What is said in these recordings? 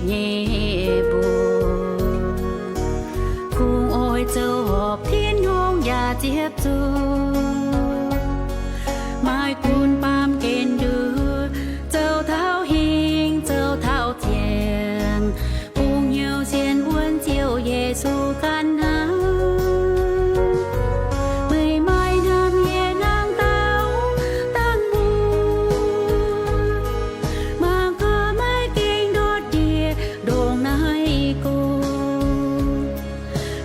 nyei mbuox. Kungx oix zoux horpc Tin-Hungh yaac ziepc zuoqv. Maaih gunv baamh gen nduov, zoux taux hingh, zoux taux ziangh, kungx hnyouv sienx wuonv Ziouv Yesu ganh hnangv. Meih maaih hnamv nyei hnangv dauh dangh mbuo, mangc gaax maiv gaengh ndortv njiec ndongc naaiv gorx.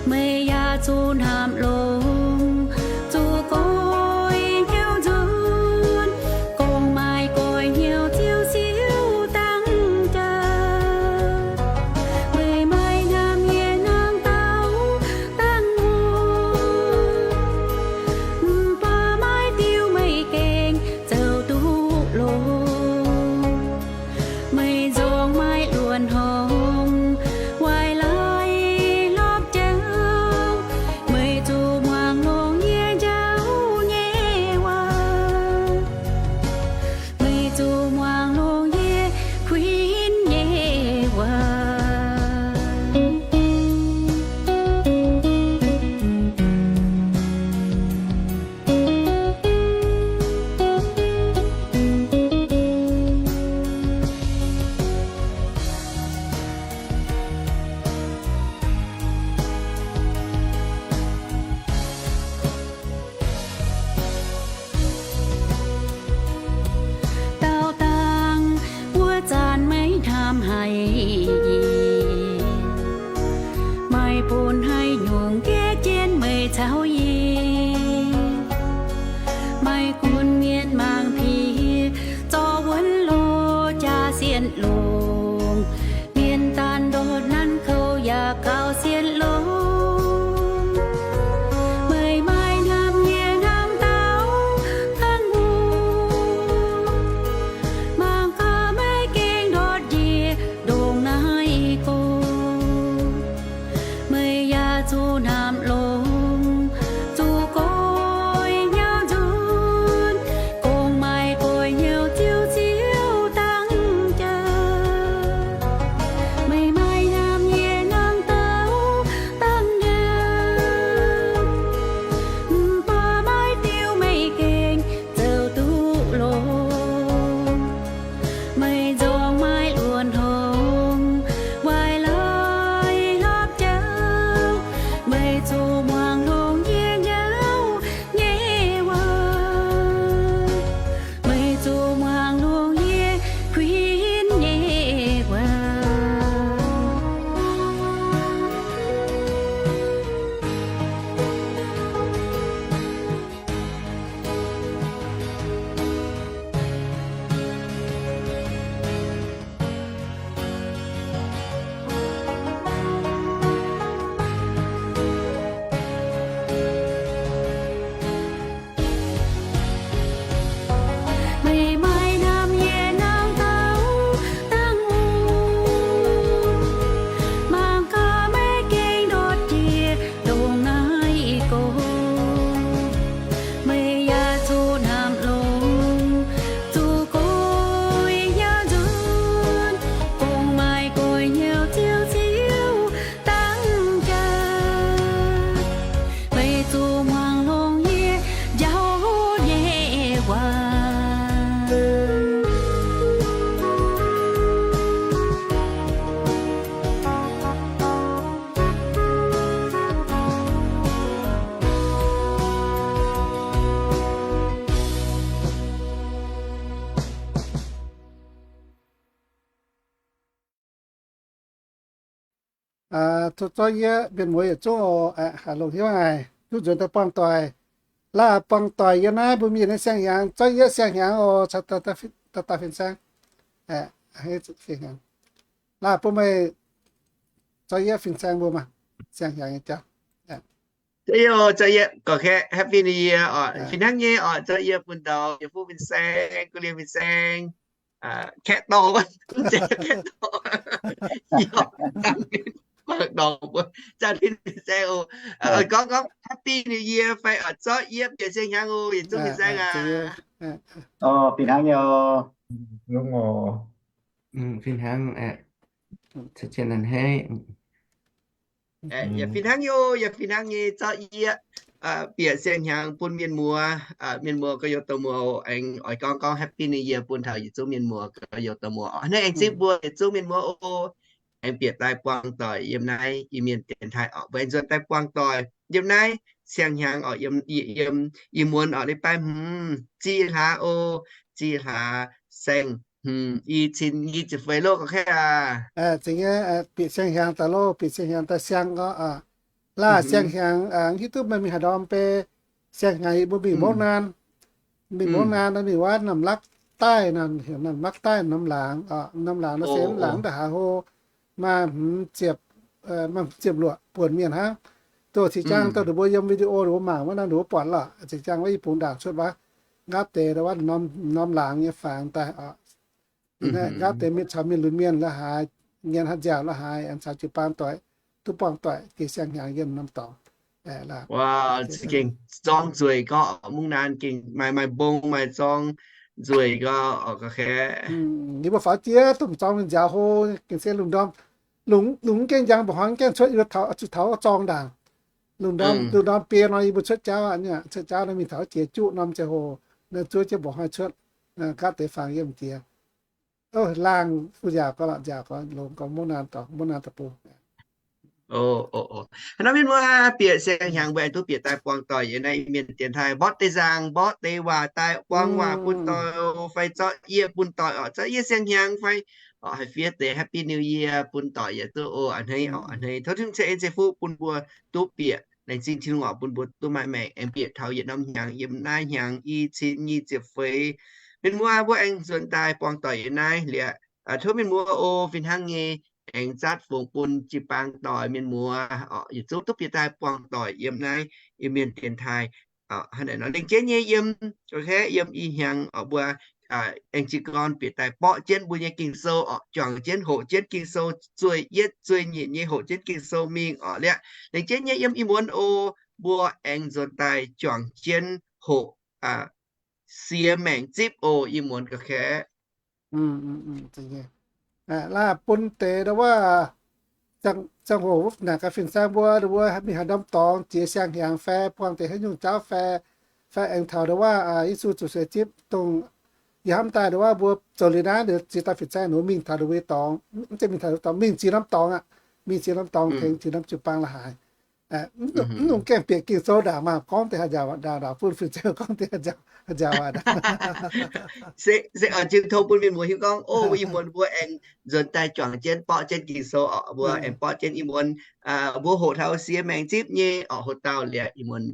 Meih yaac zuqc hnamv longx, zuqc goiv hnyouv nzunc, gongh maaih goiv hnyouv ziouc siouc dangv jaax. Meih maaih hnamv nyei hnangv dauh dangh mbuo, mv baac maiv diuh meih gengh zoux duqv longx. Meih nzorng maiv luonc horngh, waaic laaix hlopv jauv. Meih zuqc muangx longx yie njaaux nyei waac. Meih zuqc muangx longx yie kuinx nyei waac. Dauh dangh wuov zanc maiv hnamv haic, maaih bun haic nyungc gaeqv jienv meih caux yie. Maaih gunv mienh mangc piex zorc wuonv loz jaax sienx longx. Mienh daanh ndortv nanv kouv yaac gaux sienx longx. Meih maaih hnamv nyei hnamv dauh dangh mbuo, mangc gaax maiv gaengh ndortc njiec ndongc naaiv gorx. Meih yaac zuqc hnamv longx, zuqc goiv hnyouv nzunc, gongh maaih goiv hnyouv ziouc siouc dangv jaax. Meih maaih hnamv nyei hnangv dauh dangh nyaanh, mv baac maiv diuh meih gengh zoux duqv longx. Meih nzorng maiv luonc horngh, waaic laaix hlopv jauv. Meih zuqc muangx longx yie njaaux nyei waac. Meih zuqc muangx longx yie kuinx nyei waac. Meih maaih hnamv yie hnangv dauh dangh mbuo, mangc gaax maiv gaengh ndortc njiec ndongc naaiv gorx. Meih yaac zuqc hnamv longx, zuqc goiv hnyouv nzunc, gongh maaih goiv hnyouv ziouc siouc dangv jaax. Meih zuqc muangx longx yie njaaux nyei waac. Zorqv yie mienh muoz yietc zungv oc, haih longc hnyouv haic, duqv nzuonx daaih buangh doic. Laaih buangh doic yiem naaiv mbuo mienh nyei siang-hnyangx, zorqv yie siang-hnyangx oc, caux dauh dauh fin-saeng. Laaih bun meih zorqv yie fin-saeng mbuo maah, siang-hnyangx nyei jauv. Zorqv yie, zorqv yie gorqv-kaeqv Happy New Year oc. Fih hnangv nyei oc, zorqv yie bun ndau yie fuqv fin-saeng, guv liemh fin-saeng, kaeqv dorngh, mv zeiz kaeqv dorngh, mangc dorngx mbuo, zaah tin fin-saeng oc. Gorngv gorngv Happy New Year fai oc, zorqv yie bieqc siang-hnyangx oc, yietc zungv fin-saeng aac. Fih hnangv nyei oc. Fih hnangv aeqv. Yaac fih hnangv nyei, yaac fih hnangv nyei, zorqv yie bieqc siang-hnyangx bun mienh muoz. Mienh muoz gorx-youz dorh muoz aengx oix gorngv gorngv Happy New Year bun taux yietc zungv mienh muoz gorx-youz dorh muoz oc. Naaiv aengx zipv mbuo yietc zungv mienh muoz oc. Aengx bieqc daaih buangh doic yiem naaiv Iu-Mienh dienx taaih oc. Mbuo aengx nzuonx daaih buangh doic yiem naaiv siang-hnyangx oc, yiem, yiem ih muonz oc, leiz-baaix hmz zih hlaax oc, zih hlaax saeng hmz i cin nyic ziepc feix loh, ga'kaeqv aac. Bieqc siang-hnyangx daaih loh, bieqc siang-hnyangx daaih siang oc. Laaih siang-hnyangx hiuv duqv meih mingh haaix ndorm beiv siang-hnyangx yie mbuo mingh mongv naan, mingh mongv naan, mingh wuov Namh Lakv Daaih, Namh Lakv Daaih, Namh Laangz, Namh Laangz naaiv se Namh Laangz nda'haaix hlo, maaih hmz ziepc, maaih hmz ziepc luoqc buonc mienh hnangv. Duqv cing jaang duqv ninh mbuo yiem video ninh mbuo mangc wuov naaiv ninh mbuo buatc lorqc. Cing jaang wuov yie bungx ndaangc cuotv waac, nqaapv deix wuov norm, norm laangz nyei fangx daaih oc. Nqaapv deix mienh caux mienh lunx mienh la'haaix, nyanc haaix nziaauc la'haaix, aengx caux jiu-baang doic duqv buangh doic jiex siang-hnyangx yiem norm dorngx. Gengh zorng nzueic gorqv, mungv naan gengh maaih, maaih mbong maaih zorng nzueic gorqv, oc, ga'kaeqv. Yie mbuo faaux jiex domh zorng mingh nziaaux hlo, gengh se lungh ndorm, lungh, lungh gengh njang, mba'hnoi gengh cuotv, yie mbuo taux, zuqc taux zorng ndaangc. Lungh ndorm, lungh ndorm biei nor yie mbuo cuotv jauv aqv, cuotv jauv nor mingh taux jiex juqv norm ziangh hoc, naaiv zuov jienv mba'hnoi cuotv, nqaapv deix fangx yiem jiex. Laangh, nziaauc gorx, nziaauc gorx, longx gorx, mungv naan dorh, mungv naan deic-bung. Haaix nor mienh muoz bieqc siang-hnyangx mbuo aengx duqv bieqc daaih buangh doic yiem naaiv Iu-Mienh dienx taaih, mborqv deix nzaangc, mborqv deix waac daaih buangh waac bun doic fai zorqv yie bun doic oc, zorqv yie siang-hnyangx fai oc, haih fiev deix Happy New Year bun doic yietc duqv oc. A'hneiv oc, a'hneiv tov Tin-Hungh ceix en ceix fuqv bun mbuo duqv bieqc laengz zingh Tin-Hungh oc, bun mbuo duqv maaih maengc aengx bieqc taux yietc norm hnyangx yiem naaiv hnyangx i cin nyic ziepc feix. Mienh muoz mbuo aengx nzuonx daaih buangh doic yiem naaiv liuz, tov mienh muoz oc, fih hnangv nyei aengx zatv fungx bun jiu-baang doic mienh muoz oc, yietc zungv duqv bieqc daaih buangh doic yiem naaiv Iu-Mienh dienx taaih. Hnangv naaiv nor lengc jeiv nyei yiem, ga'kaeqv, yiem ih hnyangx oc, mbuo aengx jiez gorn bieqc daaih borqv jienv mbuo nyei Ging-Sou oc, juangc jienv hoqc jienv Ging-Sou, zueih yietv zueih nyeic nyei hoqc jienv Ging-Sou mingh oc. Liuz lengc jeiv nyei yiem ih muonz oc, mbuo aengx nzuonx daaih juangc jienv hoqc Siex Maengc Zipv oc, ih muonz ga'kaeqv. Laaih bun deix ndau wuov ziangh hoc wuov naaic gaax fin-saeng mbuo, mbuo mingh haaix norm dorngx jiex siang-hnyangx fai buangh deix haaix nyungc jauv fai, fai aengx taux ndau wuov Yesu zuqc seix zipv dongh yie hnamv daaih ndau wuov mbuo zoux liuz naaiv liuz ziex dauh fin-saeng ninh mbuo mingh taux ndau wuov dorngx, mv zeiz mingh taux ndau wuov dorngx, mingh ziex norm dorngx aqv, mingh ziex norm dorngx tengx ziex norm jiu-baang la'haaix. Mv dungx gaengh bieqc Ging-Sou ndaangc maah, gorngv deix haaix njaaux ndaangc, ndaangc bun fin-saeng gorngv deix haaix njaaux, haaix njaaux waac ndaangc. Se, se oix jiu tong bun mienh muoz hiuv gorngv, o, ih muonz mbuo aengx nzuonx daaih juangc jienv borqv jienv Ging-Sou oc, mbuo aengx borqv jienv ih muonz, mbuo hoqc taux Siex Maengc Zipv nyei oc, hoqc dauh liuz ih muonz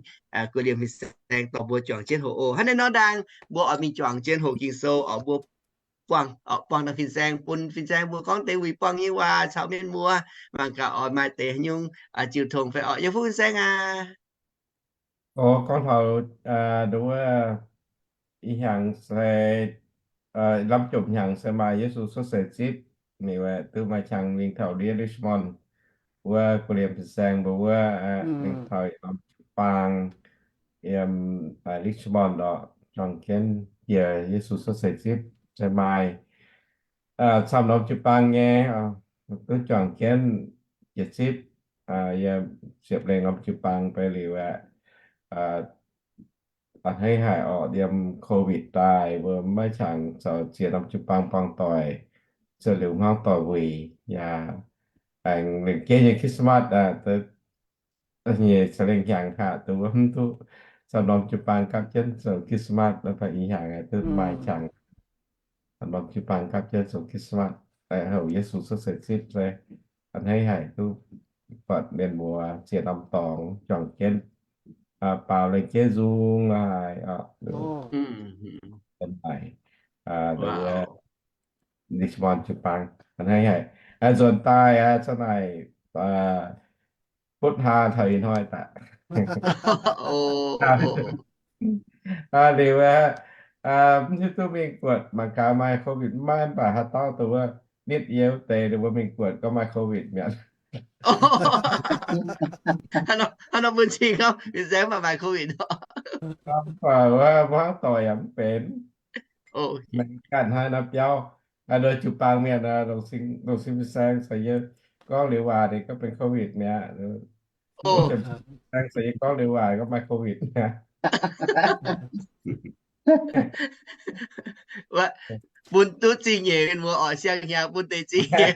guei liemh fin-saeng dorh mbuo juangc jienv hoqc oc. Hnangv naaiv nor ndaang mbuo oix mingh juangc jienv hoqc Ging-Sou oc, mbuo buangh, buangh naaiv fin-saeng, bun fin-saeng mbuo gorngv deix wuic buangh nyei waac caux mienh muoz, mangc gaax oix maaih deix haaix nyungc jiu tong fai oc. Yiem fuqv fin-saeng aac. O, gorngv taux ndau wuov ih hnyangx se, lamh jomc hnyangx se maaih Yesu cuotv seix zipv, ninh duqv maaih qangx mingh taux ndiev Richmond wuov guei liemh fin-saeng mbuo wuov, mingh taux norm jiu-baang yiem Richmond oc, juangc jienv jiex Yesu cuotv seix zipv se maaih camv norm jiu-baang nyei, duqv juangc jienv jiex zipv, yiem ziepc lengh norm jiu-baang fai liuz aeqv, a'hneiv haic orqc, yiem COVID daaih mbuo maiv qangx zoux ziex norm jiu-baang buangh doic, ziouc liuz hmuangv doic wuic yaac aengx lengc jeiv nyei Christmas aqv, nyei caux lengh hnyangx haac duqv wuov mv duqv camv norm jiu-baang gapv jienv zoux Christmas naaiv fai ih hnyangx duqv maaih qangx camv norm jiu-baang gapv jienv zoux Christmas, houc Yesu cuotv seix zipv se a'hneiv haic duqv buatc mienh muoz ziex norm dorngx juangc jienv baaux lengc jeiv nzung la'haaix, Richmond jiu-baang a'hneiv haic. Nzuonx daaih aqv, zanc naaic butv hlaax taux ih hnoi daaih. Liuz aqv, mv hiuv duqv mingh buatc mangc gaax maaih COVID maiv, mv baac haaix dauh dongh wuov nitv yie wuov deix ninh mbuo mingh buatc gorngv maaih COVID mi'aqv. Hnangv nor bun cing gorngv fin-saeng mv baac maaih COVID nor. Mv baac wuov hmuangv doic yaac mv benx. Ganh hnoi nor biauv, Aa, nduov jiu-baang mienh, longc sin fin-saeng caux yie gorngv liuz waac ninh gorngv benx COVID mi'aqv. Saeng caux yie gorngv liuz waac gorngv maaih COVID mi'aqv. Bun duqv zingh nyeic mienh muoz oc, siang-hnyangx bun deix zingh nyeic.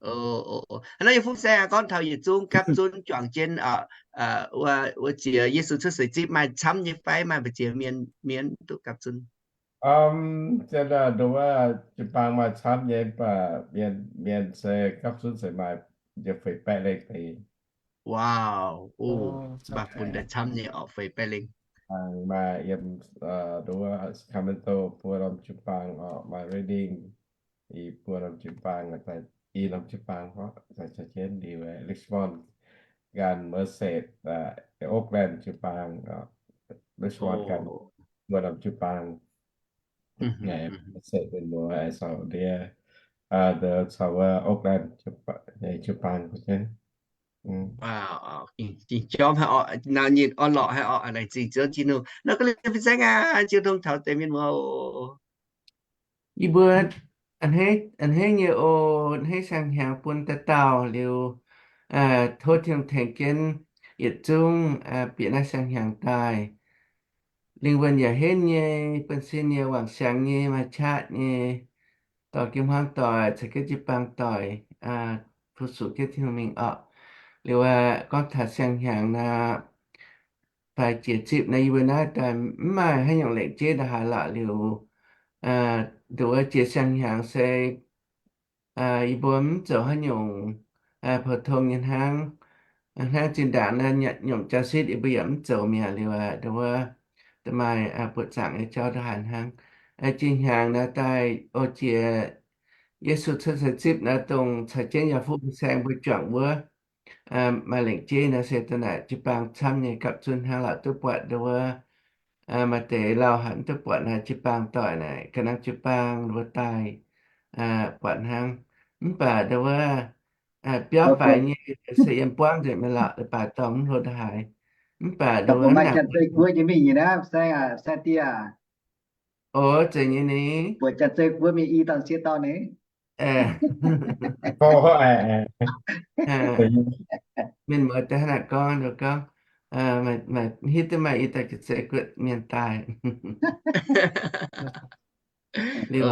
Hnangv naaiv yie fungv saeng gorngv taux yietc zungv gapv zunv juangc jienv wuov ziex Yesu cuotv seix zipv maaih camv nyei fai maaih mbu'ziex mienh, mienh duqv gapv zunv. Nduov jiu-baang maaih camv nyei, mv baac mienh, mienh se gapv zunv se maaih njiec feix baeqv lengh deix. Wow, mv baac bun daaih camv nyei oc, feix baeqv lengh. Maaih yiem nduov Sacramento buo norm jiu-baang oc, maaih Redding i buo norm jiu-baang, i norm jiu-baang, caux jienv liuz Richmond ganh, Merced, Oakland jiu-baang, Richmond ganh buo norm jiu-baang. Merced mienh muoz caux ndiev, caux wuov Oakland jiu-baang jienv. Ging jorm haic oc, nangh nyitc orn-lorqc haic oc, laengz zingh Ziouv Tin-Hungh. Nor ga'lienh fin-saeng aac, jiu tong taux deix mienh muoz oc. Yie mbuo a'hneiv nyei oc, a'hneiv siang-hnyangx bun dauh dauh liuz, tov Tin-Hungh tengx jienv yietc zungv bieqc naaiv siang-hnyangx daaih. Lingh wuonh yaac henv nyei, buonv-sin nyei, wangc siangx nyei, maaih qaqv nyei, dorh jiu-hmuangv doic caux jiu-baang doic fu-sux jienv Tin-Hungh mingh oc. Liuz aqv, gorngv taux siang-hnyangx naaic, fai jiex zipv naaiv, yie mbuo naaiv daaih mv maaih haaix nyungc lengc jeiv ndongc haaix lorqc liuz, nduov jiex siang-hnyangx se yie mbuo mv zoux haaix nyungc pou-tong nyei hnangv. Hnangv zinh ndaangc naaiv nyungc jauv-sitv yie mbuo yaac mv zoux mi'aqv liuz aqv, nduov maaih buoqc zaangc nyei jauv ndongc haaix hnangv. Jiex hnyangx naaiv daaih oix jiex Yesu cuotv seix zipv naaiv dongh caux jienv yaac fuqv fin-saeng mbuo juangc wuov maaih lengc jeiv naaiv se da'naaic jiu-baang camv nyei gapv zunv hnangv lorqc, duqv buatc nduov maaih deix lauh haic mv duqv buatc naaiv jiu-baang doic naaic, ga'naaiv jiu-baang nduov daaih buatc hnangv. Mv baac nduov biauv faix nyei se yiem buangv nzengc mi'aqv lorqc, leiz-baaix dorngh mv hlo ndongc haaix. Mv baac nduov maaih Janx-Zei Guoqv nyei mingh nyei naaiv, Sai aac, Sai Die aac. O, zeiz nyei ni. Buatc Janx-Zei Guoqv mingh i dauh sieqv dauh ni. Mienh muoz daaih hnangv naaic gorngv, gorngv, maaih hitv duqv maaih i dauh Janx-Zei Guoqv mienh daaih. Liuz,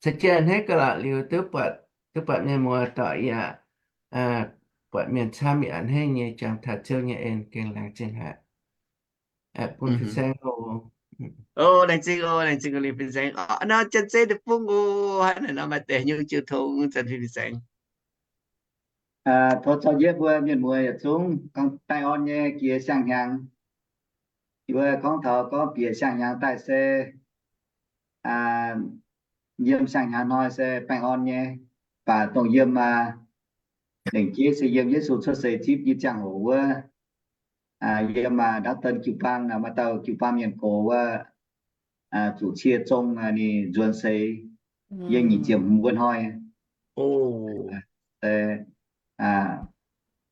caux jienv a'hneiv ga'lorqc liuz duqv buatc, duqv buatc mienh muoz doic yaac buatc mienh camv yaac a'hneiv nyei, jangx taux Ziouv nyei en gengh laengz zingh haic. Bun fin-saeng oc. O, laengz zingh oc, laengz zingh oc, laengz fin-saeng oc. Nor Janx-Zei Deic-Bung oc, hnangv naaic nor maaih deix nyungc jiu tong zanc fin-saeng. Tov caux jienv mbuo mienh muoz yietc zungv gorngv baengh orn nyei jiex siang-hnyangx. Yie mbuo gorngv taux gorngv bieqc siang-hnyangx daaih se yiem siang-hnyangx hnoi se baengh orn nyei, baac dongh yiem lengc jeiv se yiem Yesu cuotv seix zipv nyei ziangh hoc wuov, yiem ndaauv den jiu-baang, maaih dauh jiu-baang mienh gox wuov, zuqc cie zong ninh nzuonx seix yiem nyic ziepc hmz wuov hnoi.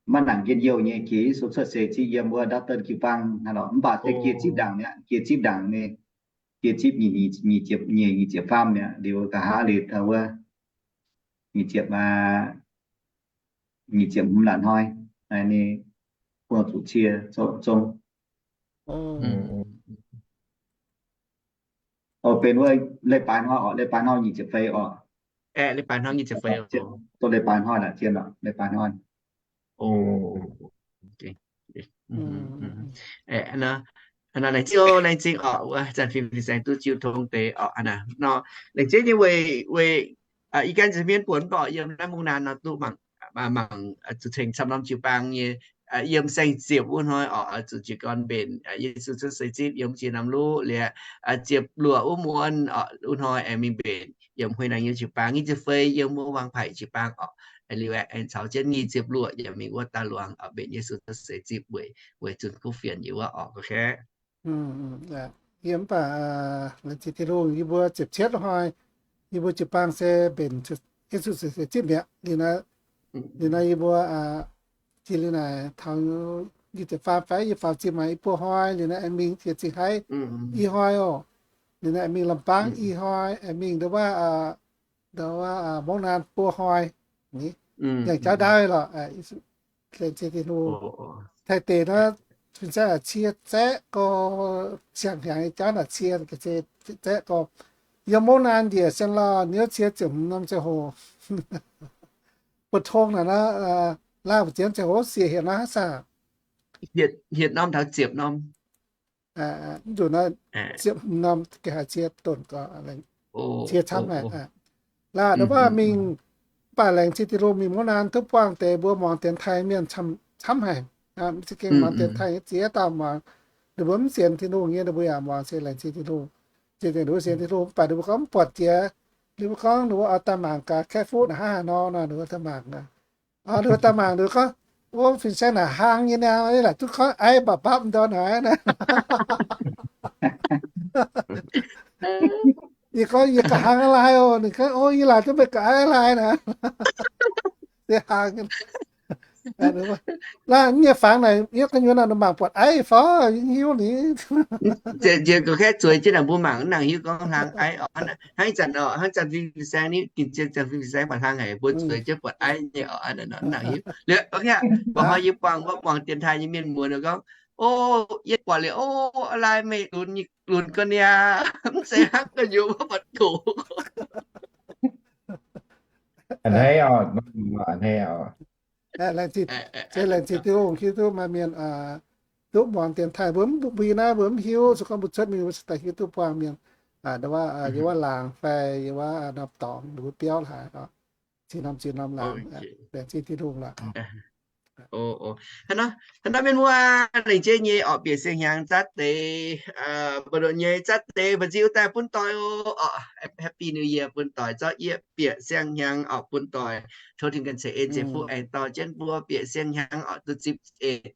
Maiv nangc njien-youh nyei jiex Yesu cuotv seix zipv yiem wuov ndaauv den jiu-baang hnangv lorqc. Mv baac se jiex zipv ndaangc mi'aqv, jiex zipv ndaangc nyei, jiex zipv nyic, nyic ziepc, nyic ziepc faam mi'aqv. Liuz nqa'haav liuz taux wuov nyic ziepc, nyic ziepc hmz laatc hnoi, ninh buangh zuqc cie zong. Benx wuov leiz-baaix hnoi orqc, leiz-baaix hnoi nyic ziepc feix orqc. Aeqv, leiz-baaix hnoi nyic ziepc feix, dongh leiz-baaix hnoi naaic zien orqc, leiz-baaix hnoi. Aeqv, laengz zingh oc, laengz zingh orqc, wuov zanc fim fin-saeng duqv jiu tong deix orqc. Nor laengz zingh nyei weic, weic ih gan nza'hmien buonc mv baac yiem naaiv mungv naanc nor duqv mangc, mangc zuqc cingx camv norm jiu-baang nyei, yiem saeng-ziepc wuov hnoi orqc, zuqc jiez gorn mbenc Yesu cuotv seix zipv yiem jiex norm luqv liuz, ziepc luoqc wuov muonz orqc, wuov hnoi aengx mingh mbenc yiem Huih Naang nyei jiu-baang, nyic ziepc feix yiem wuov Wang Paic jiu-baang orqc. Liuz aengx caux jienv nyic ziepc luoqc yaac mingh wuov Daaih Luangx orqc, mbenc Yesu cuotv seix zipv weic, weic zunh kuv fienx nyei wuov orqc. Yie mv baac laengz zingh Tin-Hungh, yie mbuo ziepc cietv hnoi, yie mbuo jiu-baang se mbenc Yesu cuotv seix zipv mi'aqv. Liuz nor yie mbuo jiex liuz naaic taux yie ziepc faam fai yie faaux zinh maaic i buo hnoi liuz naaiv aengx mingh ziepc zinh haiv i hnoi oc. Liuz naaiv aengx mingh Lamh Baang i hnoi, aengx mingh ndo wuov, ndo wuov Mongv Naan buo hnoi. Yangh jauv ndaauv lorqc. Laengz zingh Tin-Hungh. Taaih deix naaiv fin-saeng cie zaeqv gorx, siang-hnyangx nyei jauv naaic cie zaeqv gorx. Yiem Mongv Naan njiec siang lauh niouv cie ziepc hmz norm ziangh hoc, mbu'tong naaic naaiv, laaih mbu'ziex ziangh hoc siec hietc naaiv saah? Hietc norm taux ziepc norm. Mv nzunc naaiv ziepc hmz norm ga'haaix cie donc gorx, cie camv haic. Laaih ndo wuov mingh, mv baac laengz zingh Tin-Hungh mingh Mongv Naan duqv buangh deix mbuo muangx dienx taaih mienh camv haic. Mv za'gengh muangx dienx taaih nyei ziex dauh muangx, ninh mbuo mv sienx Tin-Hungh nyei, ninh mbuo yaac muangx se laengz zingh Tin-Hungh. Zingh dingc ninh mbuo sienx Tin-Hungh, mv baac ninh mbuo gorngv mv buatc jiex. Ninh mbuo gorngv ninh mbuo oix daaih mangc gaax Kaeqv Fuqv naaic hnangv haaix nor nor, ninh mbuo daaih mangc. Ninh mbuo daaih mangc ninh mbuo gorngv, o, fin-saeng naaic hlang nyei niaa, yie laaic duqv gorngv aiv mbapv mbapv ndorn haic naaic. Yie gorngv yie ga'hlang aqv laai oc. Ninh gorngv, o, yie laaic duqv meih ga'aiv laai naaic. Se hlang nyei. Naaiv nyei fangx naaic yietv gu'nyuoz naaic mangc buatc aiv fai yie hiuv ni. Nziex gorx kaeqv zueiz jienv naaic mbuo mangc mv nangc hiuv gorngv hlang aiv oc. Hnangv zanc oc, hnangv zanc fin-saeng ni, gin zien zanc fin-saeng baac hlang haic, mbuo zueiz jienv buatc aiv nyei oc. Mv nangc hiuv liuz, mv hnoi yie buangh wuov muangx dienx taaih nyei mienh muoz ninh gorngv, o, yie buatc liuz, o, laai meih lunx, lunx ga'naaiv, mv zeiz hnangv gu'nyuoz wuov buatc doqc. Laengz zingh Tin-Hungh hiuv duqv maaih mienh duqv muangx dienx taaih. Mbuo mv mbui naaiv mbuo mv hiuv, se gorngv mbuo cuotv mingh mbuo daaih hiuv duqv buangh mienh, ndo wuov, yiem wuov laangz fai yiem wuov norm dorngx, mbuo biauv haaix, zinh norm zinh norm laangz. Laengz zingh Tin-Hungh lorqc. Hnangv naaiv mienh muoz, lengc jeiv nyei orqc, bieqc siang-hnyangx zaqv deix, mbu'ndongx nyei zaqv deix mba'nziu daaih bun doic oc. Happy New Year bun doic, zorqv yietv bieqc siang-hnyangx orqc bun doic. Tov Tin-Hungh ganh ceix en ceix fuqv aengx dorh jienv mbuo bieqc siang-hnyangx orqc duqv zipv,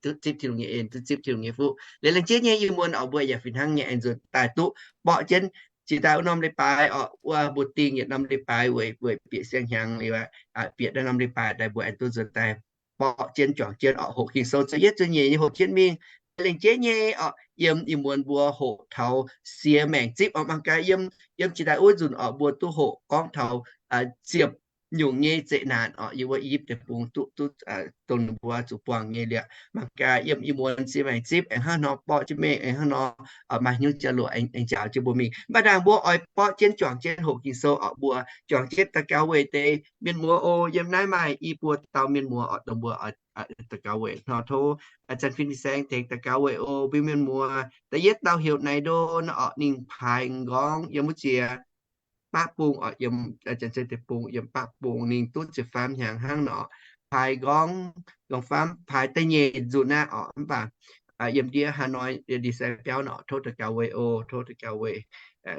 duqv zipv Tin-Hungh nyei en, duqv zipv Tin-Hungh nyei fuqv. Liuz lengc jeiv nyei yie mbuo orqc mbuo yaac fih hnangv nyei aengx nzuonx daaih duqv borqv jienv jiex daaih wuov norm leiz-baaix orqc, wuov mbuo dingh yietc norm leiz-baaix weic, weic bieqc siang-hnyangx liuz, bieqc naaiv norm leiz-baaix daaih mbuo aengx duqv nzuonx daaih borqv jienv juangc jienv orqc, hoqc Ging-Sou, ziepc yietv zuiz nyeic nyei hoqc jienv mingh. Lengc jeiv nyei orqc, yiem ih muonz mbuo hoqc taux siex maengc zipv orqc, mangc gaax yiem, yiem jiex daaih wuov nzunc orqc mbuo duqv hoqc gorngv taux ziepc nyungc nyei zeqc naanc orqc, yiem wuov I^yipv Deic-Bung duqv, duqv dongh ninh mbuo zuqc buangh nyei liuz, mangc gaax yiem ih muonz siex maengc zipv aengx hnangv nor borqv jienv mingh, aengx hnangv nor maaih hnyouv jauv-louc aengx njaaux jienv mbuo mingh. Mv baac ndaangc mbuo oix borqv jienv juangc jienv hoqc Ging-Sou orqc, mbuo juangc jienv daux gaux weic deix mienh muoz oc. Yiem naaiv maaih i buo dauh mienh muoz orqc, dongh mbuo daux gaux weic hnangv. Tov Zanc Fin Fin Saeng tengx daux gaux weic oc, mbuo mienh muoz. Da'yietv dauh heuc Naaic Ndo orqc, ninh paaix m'nqorngv yiem wuov jiex Baqv Bung orqc, yiem Janx-Zei Deic-Bung, yiem Baqv Bung. Ninh duqv ziepc faam hnyangx hnangv nor, paaix m'nqorngv, m'nqorngv faam, paaix da'nyeic nzunc aqv orqc. Mv baac yiem ndiev Hà Nội ndie-sai biauv nor, tov daux gaux weic oc, tov daux gaux weic.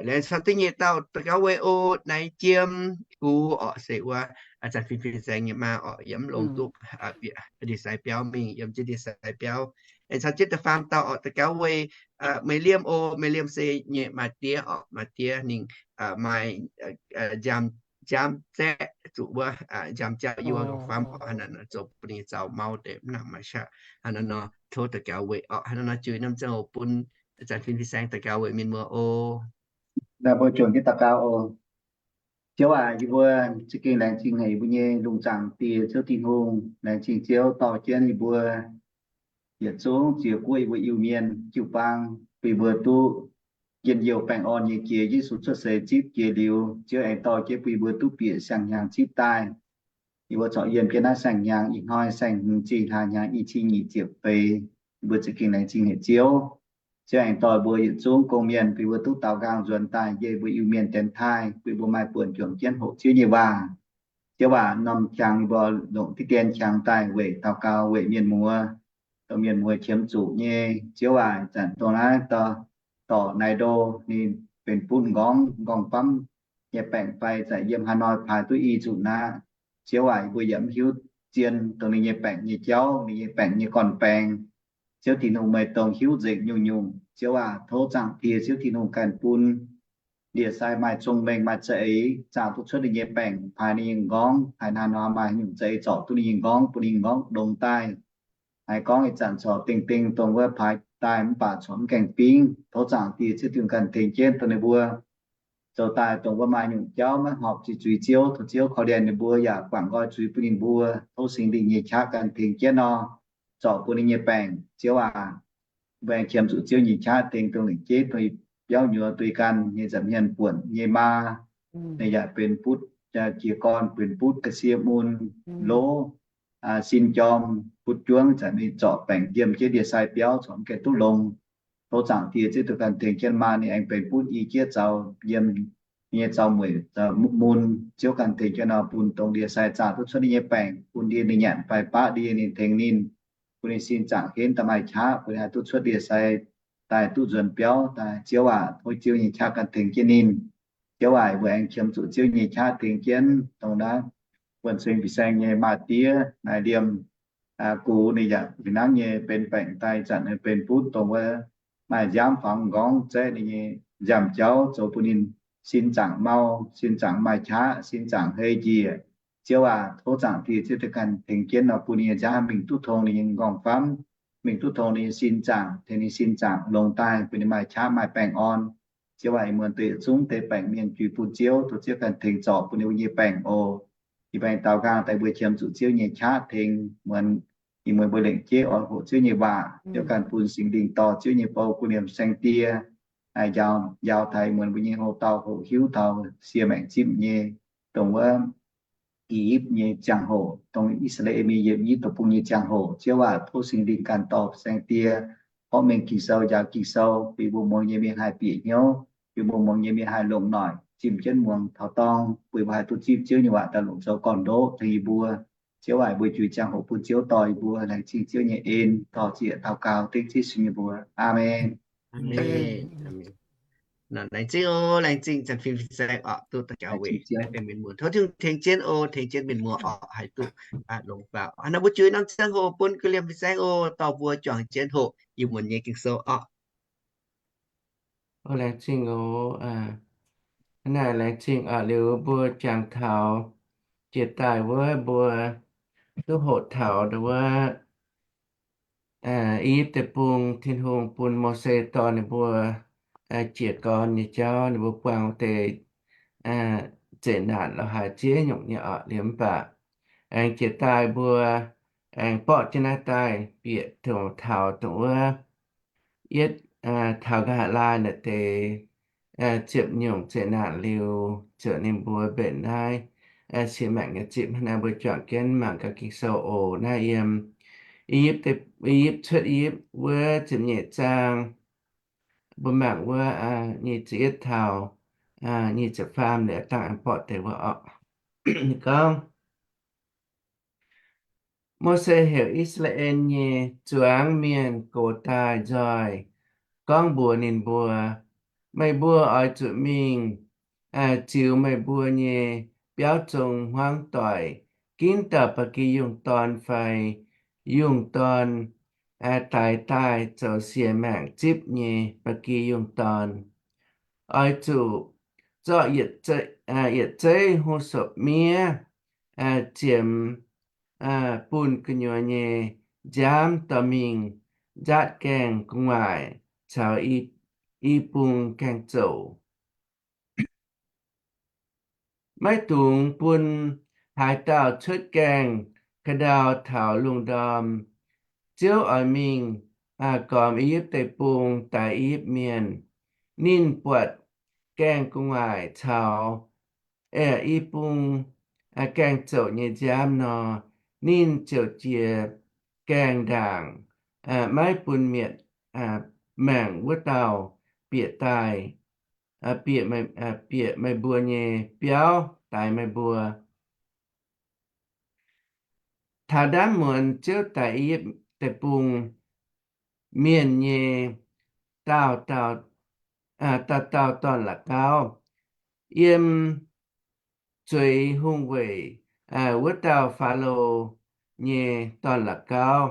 Laengz caux da'nyeic dauh daux gaux weic oc, Naaic Jiem Gux orqc, se wuov Zanc Fin Fin Saeng nyei maa orqc, yiem longx duqv bieqc ndie-sai biauv mingh, yiem jienv ndie-sai biauv. Aengx caux jienv da'faam dauh orqc, daux gaux weic Meih Liemh oc. Meih Liemh se nyei maa-diev orqc, maa-diev ninh maaih njaam, njaam zaeqv zuqc wuov njaam jauv yie wuov m'nqorngv faam orqc, hnangv naaic nor zoux bun ninh zaux mau deix mv nangc maaih shatv. Hnangv naaiv nor tov daux gaux weic orqc, hnangv naaiv nor juix norm ziangh hoc bun Zanc Fin Fin Saeng daux gaux weic mienh muoz oc. Naaiv mbuo juangc jienv daux gaux oc. Ziouv aac, yie mbuo za'gengh laengz zingh haic yie mbuo nyei lungh zaangc Diex Ziouv Tin-Hungh. Laengz zingh Ziouv dorh jienv yie mbuo yietc zungv ziex guoqv yie mbuo Iu-Mienh jiu-baang, bun yie mbuo duqv njien-youh baengh orn nyei jiex Yesu cuotv seix zipv jiex liuz, Ziouv aengx dorh jienv bun yie mbuo duqv bieqc siang-hnyangx zipv daaih. Yie mbuo corc yiem jienv naaiv siang-hnyangx ih hnoi saeng-hmz zingh hlaax hnyangx i cin nyic ziepc feix. Yie mbuo za'gengh laengz zingh haic Ziouv. Ziouv aengx dorh mbuo yietc zungv gong-mienh bun mbuo duqv daaux nqaang nzuonx daaih yie mbuo Iu-Mienh dienx taaih, bun mbuo maaih buonc juangc jienv hoqc Ziouv nyei waac. Ziouv aac, norm qangx yie mbuo longc diqv dien qangx daaih weic daaux gaux weic mienh muoz, dongh mienh muoz qiemx zuqc nyei. Ziouv aac, zanc dongh naaiv dorh Naaic Ndo ninh benx butv m'nqorngv, m'nqorngv famv nyei baengc fai zanc yiem Hà Nội paaix duqv i nzunc aqv. Ziouv aac, yie mbuo yaac mv hiuv zien dongh ninh nyei baengc nyei jauv, ninh nyei baengc nyei gorn-baeng. Ziouv Tin-Hungh meih dongh hiuv nzengc nyungc-nyungc. Ziouv aac, tov Zaangc Diex Ziouv Tin-Hungh ganh bun ndie-sai maaih cong-mengh maaih za'eix zaah duqv cuotv ninh nyei baengc paaix ninh nyei m'nqorngv, haaix naaic nor maaih nyungc za'eix zorc duqv ninh nyei m'nqorngv, bun ninh nyei m'nqorngv longx daaih. haiz gorngv ih zanc corc dingh dingh dongh wuov paaix daaih mv baac corc mv gaengh fingv. Tov Zaangc Diex Ziouv Tin-Hungh ganh tengx jienv dongh ninh mbuo zoux daaih dongh wuov maaih nyungc jauv maiv horpc zuqc zuiz Ziouv, tov Ziouv korv-lienh ninh mbuo yaac guangc nqoi zuiz bun ninh mbuo. Tov Singx Lingh nyei qaqv ganh tengx jienv nor, zorc bun ninh nyei baengc. Ziouv aac, mbuo aengx qiemx zuqc Ziouv nyei qaqv tengx dongh lengc jeiv dongh biauv nyuoz duih ganh nyei nza'hmien buonc nyei maa, ninh yaac benx butv jiez gorn, benx butv ga'sie mun, lov, sin jorm, butv juangv, zanc ninh zorc baengc yiem jienv ndie-sai biauv corc mv gaengh duqv longx. Tov Zaangc Diex Ziouv Tin-Hungh ganh tengx jienv maa ninh aengx benx butv i jieqv zaux yiem nyei zaux mueic mun. Ziouv ganh tengx jienv nor bun dongh ndie-sai zaah duqv cuotv ninh nyei baengc, bun ndie ninh nyanc fai baqv ndie ninh tengx ninh, bun ninh sin zaangc henv daaih maaih qaqv, bun ninh haih duqv cuotv ndie-sai daaih duqv nzuonx biauv daaih. Ziouv aac, tov Ziouv nyei qaqv ganh tengx jienv ninh. Ziouv aac, mbuo aengx qiemx zuqc Ziouv nyei qaqv tengx jienv dongh naaiv wuonh ceng fin-saeng nyei maa-diev naaiv liemh gux, ninh yaac fih hnangv nyei benx baengc daaih zanc benx butv dongh wuov maaih nziaamv fangx nqorngv zaeqv ninh nyei nziaamv-jauv zoux bun ninh sin zaangc mau, sin zaangc maaih qaqv, sin zaangc hei njiec. Ziouv aac, tov Zaangc Diex Ziouv Tin-Hungh ganh tengx jienv nor bun ninh nyei nziaamv mingh duqv tong ninh nyei nqorngv-famv, mingh duqv tong ninh nyei sin zaangc, tengx ninh sin zaangc longx daaih bun ninh maaih qaqv maaih baengh orn. Ziouv aac, ih muonz deix yietc zungv deix baengc mienh juix bun Ziouv, tov Ziouv ganh tengx zorc bun ninh mbuo nyei baengc oc. Yie baengc daaux nqaang daaih mbuo qiemx zuqc Ziouv nyei qaqv tengx muonz, ih muonz mbuo lengc jeiv oix hoqc Ziouv nyei waac. Ziouv ganh bun Singx Lingh dorh Ziouv nyei bou bun liemh saeng-die njaaux taux ih muonz mbuo nyei houx-dauh hoqc hiuv taux sie maengc zipv nyei, dongh wuov I^yipv nyei ziangh hoc, dongh I^saa^laa^en mingh yiem I^yipv deic-bung nyei ziangh hoc. Ziouv aac, tov Singx Lingh ganh dorh saeng-die horpc mengh Ging-Sou, njaaux Ging-Sou bun mbuo muangx nyei mienh haih bieqc hnyouv, bun mbuo muangx nyei mienh haih longc noic zimh jienv muangx taux dorngh, bun mbuo haih duqv zipv Ziouv nyei waac daaih longc zoux gorn-ndoqv tengx yie mbuo. Ziouv aac, mbuo juix ziangh hoc bun Ziouv dorh yie mbuo, laengz zingh Ziouv nyei en, dorh ziec daux gaux dengv Ziouv Yesu nyei mbuox. Aamen. Laengz zingh oc, laengz zingh zanc fin-saeng oc, duqv daux gaux weic mienh muoz. Tov Tin-Hungh tengx jienv oc, tengx jienv mienh muoz oc, haih duqv longx faaux. Hnangv naaic mbuo juix norm ziangh hoc bun ga'liemh fin-saeng oc, dorh mbuo juangc jienv hoqc Iu-Mienh nyei Ging-Sou oc. Laengz zingh oc. Hnangv naaic laengz zingh oc, liuz mbuo jangx taux jiex daaih wuov mbuo duqv hoqc taux wuov I^yipv Deic-Bung, Tin-Hungh bun Mose dorh ninh mbuo jiez gorn nyei jauv, ninh mbuo buangh deix zeqc naanc lorz haaix ziex nyungc nyei oc. Liuz mv baac aengx jiex daaih mbuo aengx borqv jienv naaiv daaih bieqc dongh taux dongh wuov yietv taux nqa'haav laai naaic deix ziepc nyungc zeqc naanc liuz, ziouc ninh mbuo mbenc naaiv sie maengc nyei zipv. Hnangv naaiv mbuo juangc jienv mangc gaax Ging-Sou oc. Naaiv yiem I^yipv, I^yipv Cuotv I^yipv wuov ziepc nyeic zaang, mbuo mangc wuov nyic ziepc yietv taux nyic ziepc faam liuz dangh aengx borqv deix wuov oc. Gorngv, Mose heuc I^saa^laa^en nyei zuangx mienh gox daaih nzoih, gorngv mbuox ninh mbuo, Meih mbuo oix zuqc mingh ziux meih mbuo nyei biauv zong hmuangv doic ginv dauh ba'gi yungh dorn fai yungh dorn daix daaih zoux siec maengc zipv nyei ba'gi yungh dorn. Oix zuqc zorqv yietc zeiv hosou-miev ziemx bunh gu'nyuoz nyei nziaamv dorh mingh nzaatv gaengh gu'nguaaic caux i bung gaeng-zoqc. Maiv dungx bun haaix dauh cuotv gaengh ka'ndau taux lungh ndorm. Ziouv oix mingh gormx I^yipv Deic-Bung daix I^yipv Mienh. Ninh buatc gaengh gu'nguaaic caux i bung gaeng-zoqc nyei nziaamv nor, ninh ziouc jiez gaengh ndaangc, maiv bun mietc maengc wuov dauh bieqc daaih, bieqc meih mbuo nyei biauv daix meih mbuo. Taux ndaamv muonz Ziouv daix I^yipv Deic-Bung mienh nyei dauh dauh, dauh dauh dorn-la'gauv, yiem zueiz hungh weic wuov dauh Faalo nyei dorn-la'gauv,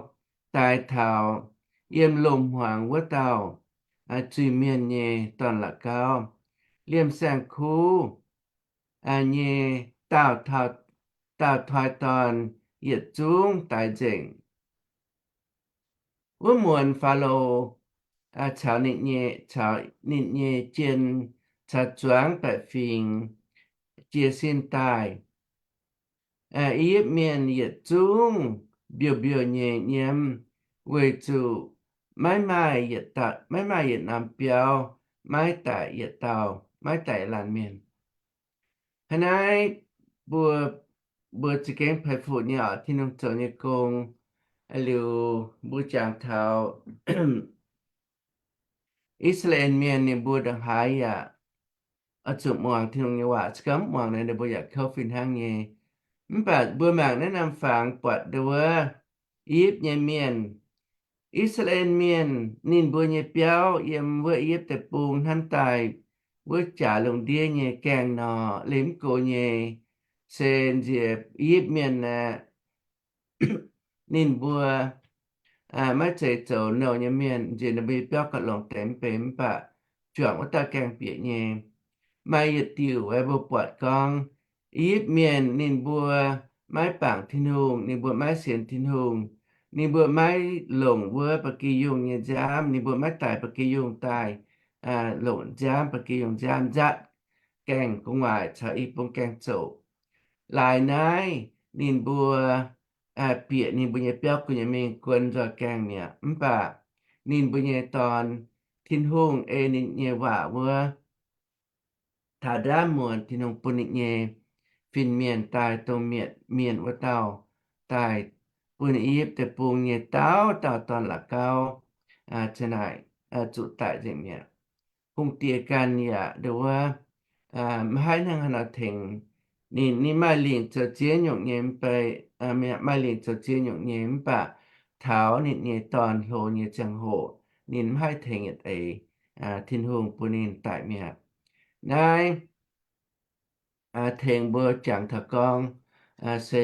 daix taux yiem loz-hmuangx wuov dauh zuiz-mienh nyei dorn-la'gauv, liemh saeng-kuv nyei dauh, dauh toi-dorn yietc zungv daix nzengc. Wuov muonz Faalo caux ninh nyei, caux ninh nyei jien caux zuangx baeqc fingx jiez sin daaih. I^yipv Mienh yietc zungv mbiouh mbiouh nyei nyiemv, weic zuqc maiv maaih yietc dauh, maiv maaih yietc norm biauv maiv daic yietc dauh, maiv daic laanh mienh. Hnangv naaiv mbuo, mbuo za'gengh peix fuqv nyei oc, Tin-Hungh zoux nyei gong. Liuz mbuo jangx taux I^saa^laa^en Mienh ninh mbuo ndongc haaix yaac oix zuqc muangx Tin-Hungh nyei waac. Se gorngv mv muangx nor, ninh mbuo yaac kouv fih hnangv nyei. Mv baac mbuo mangc naaiv norm fangx buatc ndongc wuov I^yipv nyei mienh, I^saa^laa^en Mienh, ninh mbuo nyei biauv yiem wuov I^yipv Deic-Bung hnamv daaih wuov jaax lungh ndiev nyei gaengh nor, liemh go nyei se nziex I^yipv Mienh aeqv, ninh mbuo maiv zeiz zoux nouh nyei mienh, nziex ninh mbuo nyei biauv gauh longx deix mv bei, mv baac juangc wuov dauh gaengh bieqc nyei. Maaih yietc diuc aeqv, mbuo buatc gorngv I^yipv Mienh ninh mbuo maiv bangc Tin-Hungh, ninh mbuo maiv sienx Tin-Hungh, ninh mbuo maiv longc wuov ba'gi yungh nyei nziaamv, ninh mbuo maiv daic ba'gi yungh daaih, longc nziaamv, ba'gi yungh nziaamv nzaatv gaengh gu'nguaaic caux i bung gaengh zoqc. Laaix naaiv ninh mbuo bieqc ninh mbuo nyei biauv gu'nyuoz mingh guon nzoih gaengh mi'aqv. Mv baac ninh mbuo nyei dorn, Tin-Hungh ei ninh nyei waac wuov taux ndaamv muonz Tin-Hungh bun ninh nyei fin-mienh daaih, dongh mietc mienh wuov dauh daaih, bun I^yipv Deic-Bung nyei dauh dauh dorn la'gauv ziang naaic zuqc daic nzengc mi'aqv. Hungh diex ganh yaac ndongc wuov maiv haih hnangv haaix nor tengx ninh. Ninh maaih lingc zoux ziex nyungc nyei mv bei, maaih lingc zoux ziex nyungc nyei, mv baac taux ninh nyei dorn hlo nyei ziangh hoc, ninh mv haih tengx yietc eix, Tin-Hungh bun ninh daic mi'aqv. Naaiv tengx mbuo jangx taux gorngv se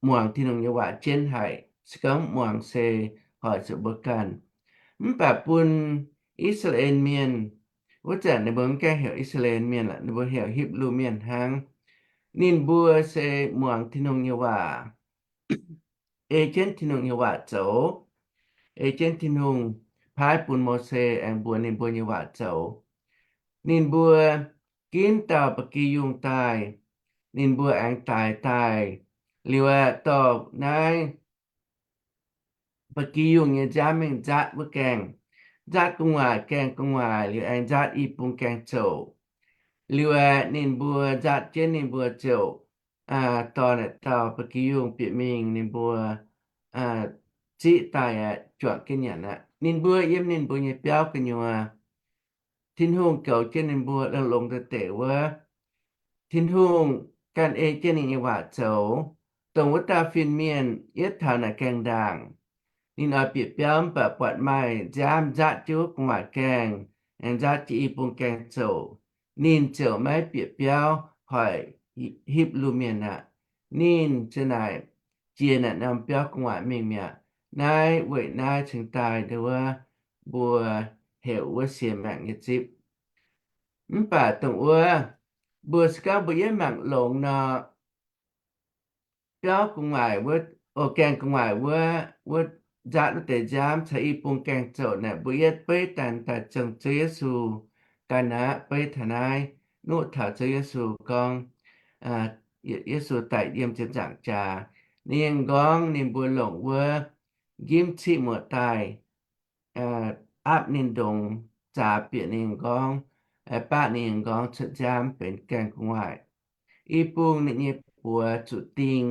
muangx Tin-Hungh nyei waac jienv haic. Se gorngv muangx se hoic zuqc mbuo ganh. Mv baac bun I^saa^laa^en Mienh, wuov zanc ninh mbuo mv gaengh heuc I^saa^laa^en Mienh lorqc, ninh mbuo heuc Hipv^lu Mienh hnangv. Ninh mbuo se muangx Tin-Hungh nyei waac, ei jienv Tin-Hungh nyei waac zoux, ei jienv Tin-Hungh paaiv bun Mose aengx mbuox ninh mbuo nyei waac zoux. Ninh mbuo ginv dauh ba'gi yungh daaih, ninh mbuo aengx daix daaih. Liuz aeqv, dorh naaiv ba'gi yungh nyei nziaamv mingh nzaatv wuov gaengh, nzaatv gu'nguaaic gaengh gu'nguaaic, liuz aengx nzaatv i bung gaengh zoqc. Liuz aeqv, ninh mbuo nzaatv jienv ninh mbuo ziouc dorh naaic dauh ba'gi yungh bieqc mingh ninh mbuo ziqv daaih aeqv, juangc jienv nyanc aqv. Ninh mbuo yiem ninh mbuo nyei biauv gu'nyuoz, Tin-Hungh goux jienv ninh mbuo longx-longx deix wuov, Tin-Hungh ganh ei jienv ninh nyei waac zoux, dongh wuov dauh fin-mienh yietv taux naaic gaengh ndaangc. Ninh oix bieqc biauv mv baac buatc maaih nziaamv nzaatv jienv wuov gu'nguaaic gaengh, aengx nzaatv jienv i bung gaengh zoqc. Ninh ziouc maiv bieqc biauv hoic Hipv^lu Mienh aqv. Ninh ziouc naaic jiex naaic norm biauv gu'nguaaic mingh mi'aqv. Naaiv weic naaiv cingx daaih ndongc wuov mbuo heuc wuov siex maengc nyei zipv. Mv baac dongh wuov mbuo se gorngv mbuo yietv mangc longx nor, biauv gu'nguaaic wuov, o, gaengh gu'nguaaic wuov, wuov nzaatv wuov deix nziaamv caux i bung gaengh zoqc naaic, mbuo yietv beiv daaih daaih zong Ziouv Yesu ganh aqv. Beiv taux naaiv, nuqv taux Ziouv Yesu gorngv, Yesu daic yiem ziepc nzaangc jaax, ninh nyei m'nqorngv ninh mbuo longc wuov njimv ciqv muoz daaih aapv ninh ndongx, zaaux bieqc ninh m'nqorngv, baqv ninh m'nqorngv cuotv nziaamv benx gaengh gu'nguaaic. I bung ninh nyei buoz zuqc ding,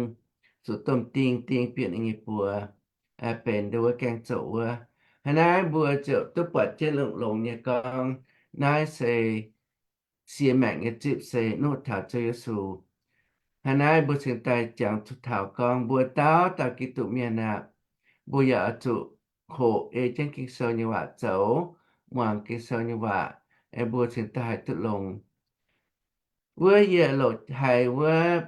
zuqc domh ding ding bieqc ninh nyei buoz, benx ndongc wuov gaengh zoqc wuov. Hnangv naaiv mbuo ziouc duqv buatc jienv longx-longx nyei gorngv naaiv se siex maengc nyei zipv se nuqv taux Ziouv Yesu. Hnangv naaiv mbuo cingx daaih jangx taux gorngv mbuo dauh dauh Giduc Mienh aeqv, mbuo yaac oix zuqc hoqc ei jienv Ging-Sou nyei waac zoux, muangx Ging-Sou nyei waac, mbuo cingx daaih haih duqv longx. Wuov yie loc haiz wuov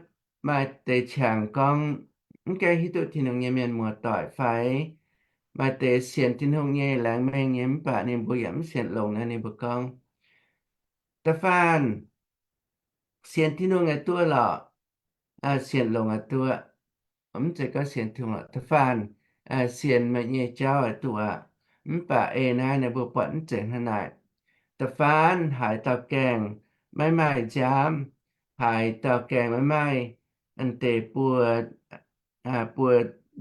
maaih deix qangx gorngv mv gaengh hiuv duqv Tin-Hungh nyei mienh muoz-doic fai maaih deix sienx Tin-Hungh nyei laengz mengh nyei mv baac ninh mbuo yaac mv sienx longx nor, ninh mbuo gorngv, da'faanh sienx Tin-Hungh aqv duqv lorqc, sienx longx aqv duqv, mv zeiz gorngv sienx Tin-Hungh lorqc, da'faanh sienx meih nyei jauv aqv duqv aqv. Mv baac eix naaiv ninh mbuo buatc mv zeiz hnangv naaic. Da'faanh haaix dauh gaengh maiv maaih nziaamv, haaix dauh gaengh maiv maaih deix buo, buo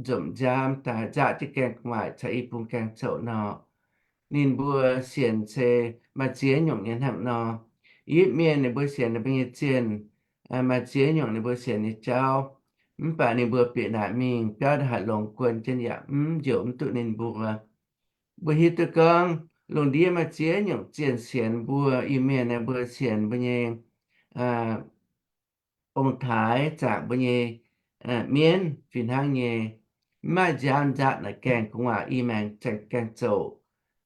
nzomc nziaamv daaih nzaatv jienv gaengh gu'nguaaic caux i bung gaengh zoqc nor, ninh mbuo sienx se maaih ziex nyungc nyei hnangv nor. Ipv mienh ninh mbuo sienx ninh mbuo nyei zienh, maaih ziex nyungc ninh mbuo sienx nyei jauv. Mv baac ninh mbuo bieqc naaic mingh biauv ndongc haaix longx guon jienv yaac mv njoux mv duqv ninh mbuo. Mbuo hiuv duqv gorngv lungh ndiev maaih ziex nyungc zienh sienx mbuo Iu-Mienh naaiv, mbuo sienx mbuo nyei ong-taaix zaangc mbuo nyei mienv fih hnangv nyei, mv maaih nziaamv nzaatv naaic gaengh gu'nguaaic i maengx gaengh zoqc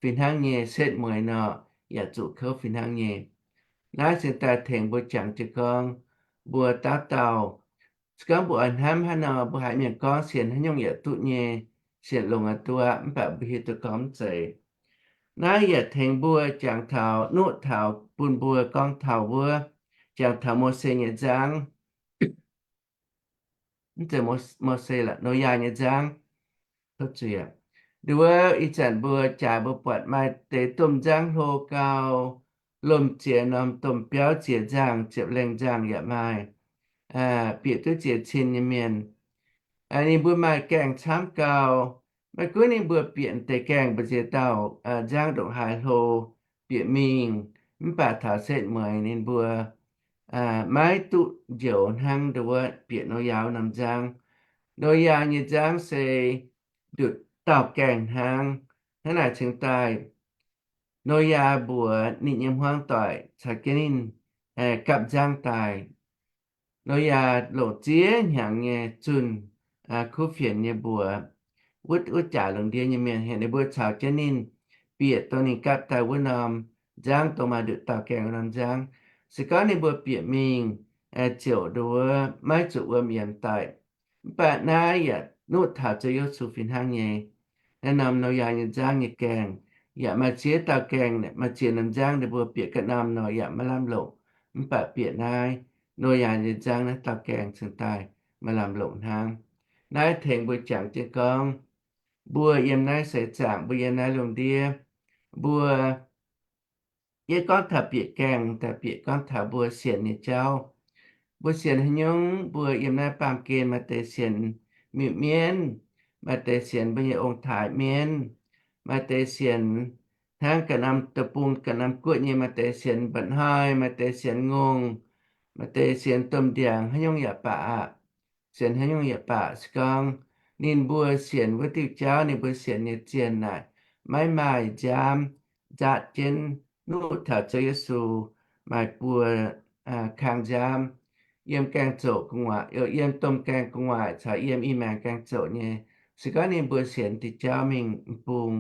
fih hnangv nyei, setv mueiz nor yaac zuqc kouv fih hnangv nyei. Naaiv cingx daaih tengx mbuo jangx jienv gorngv, mbuo dauh dauh, se gorngv mbuo oix hnamv hnangv nor, mbuo haiz mienh gorngv sienx haaix nyungc yaac duqv nyei, sienx longx aqv duqv aqv, mv baac mbuo hiuv duqv gorngv mv zeiz. Naaiv yaac tengx mbuo jangx taux, nuqv taux bun mbuo gorngv taux wuov, jangx taux Mose nyei nzangv, mv zeiz Mose, Noyaa nyei nzangv. Nduov ih zanc mbuo jaaix mbuo buatc maaih deix domh nzangv hlo gau, lomh ziex norm domh biauv ziex nzangh, ziepc lengh nzangh yaac maaih, bieqc duqv ziex cin nyei mienh. Ninh mbuo maaih gaengh camv gau. Maiv gunv ninh mbuo bieqc deix gaengh mbu'ziex dauh nzangv ndongc haaix hlo bieqc mingh, mv baac taux setv mueiz ninh mbuo maiv duqv njoux hnangv nduov bieqc Noyaa norm nzangv. Noyaa nyei nzangv se ndutc dauh gaengh hnangv. Hnangv naaic cingx daaih Noyaa mbuox ninh nyei hmuangv doic caux jienv ninh gapv nzangv daaih. Noyaa longc ziex hnyangx nyei zunh, kuv fienx nyei mbuox, wuov, wuov jaax lungh ndiev nyei mienh, heuc ninh mbuo caux jienv ninh bieqc dongh ninh gapv daaih wuov norm nzangv, dongh maaih ndutc dauh gaengh wuov norm nzangv. Se gorngv ninh mbuo bieqc mingh ziouc nduov maiv zuqc wuom yiemx daic. Mv baac naaiv yaac nuqv taux Ziouv Yesu fih hnangv nyei. Naaiv norm Noyaa nyei nzangv nyei gaengh yaac maaih ziex dauh gaengh, maaih ziex norm nzangv ninh mbuo bieqc ganh norm nor yaac maiv lamh longc. Mv baac bieqc naaiv Noyaa nyei nzangv naaiv dauh gaengh cingx daaih maaih lamh longc hnangv. Naaiv tengx mbuo jangx jienv gorngv, mbuo yiem naaiv seix zaangc, mbuo yiem naaiv lungh ndiev, mbuo yie gorngv taux bieqc gaengh, daaih bieqc gorngv taux mbuo sienx nyei jauv. Mbuo sienx haaix nyungc? Mbuo yiem naaiv baamh gen maaih deix sienx miuc-mienv, maaih deix sienx mbuo nyei ong-taaix mienv, maaih deix sienx hnangv ganh norm deic-bung ganh norm guoqv nyei, maaih deix sienx mba'hnoi, maaih deix sienx ngongh, maaih deix sienx domh ndiangx, haaix nyungc yaac baac aqv. Sienx haaix nyungc yaac baac, se gorngv ninh mbuo sienx wuov diuh jauv, ninh mbuo sienx nyei zienh naaic maiv maaih nziaamv nzaatv jienv nuqv taux Ziouv Yesu maaih buo kang nziaamv yiem gaengh zoqc gu'nguaaic, yiem domh gaengh gu'nguaaic caux yiem i maengx gaengh zoqc nyei. Se gorngv ninh mbuo sienx diuh jauv mingh m'bung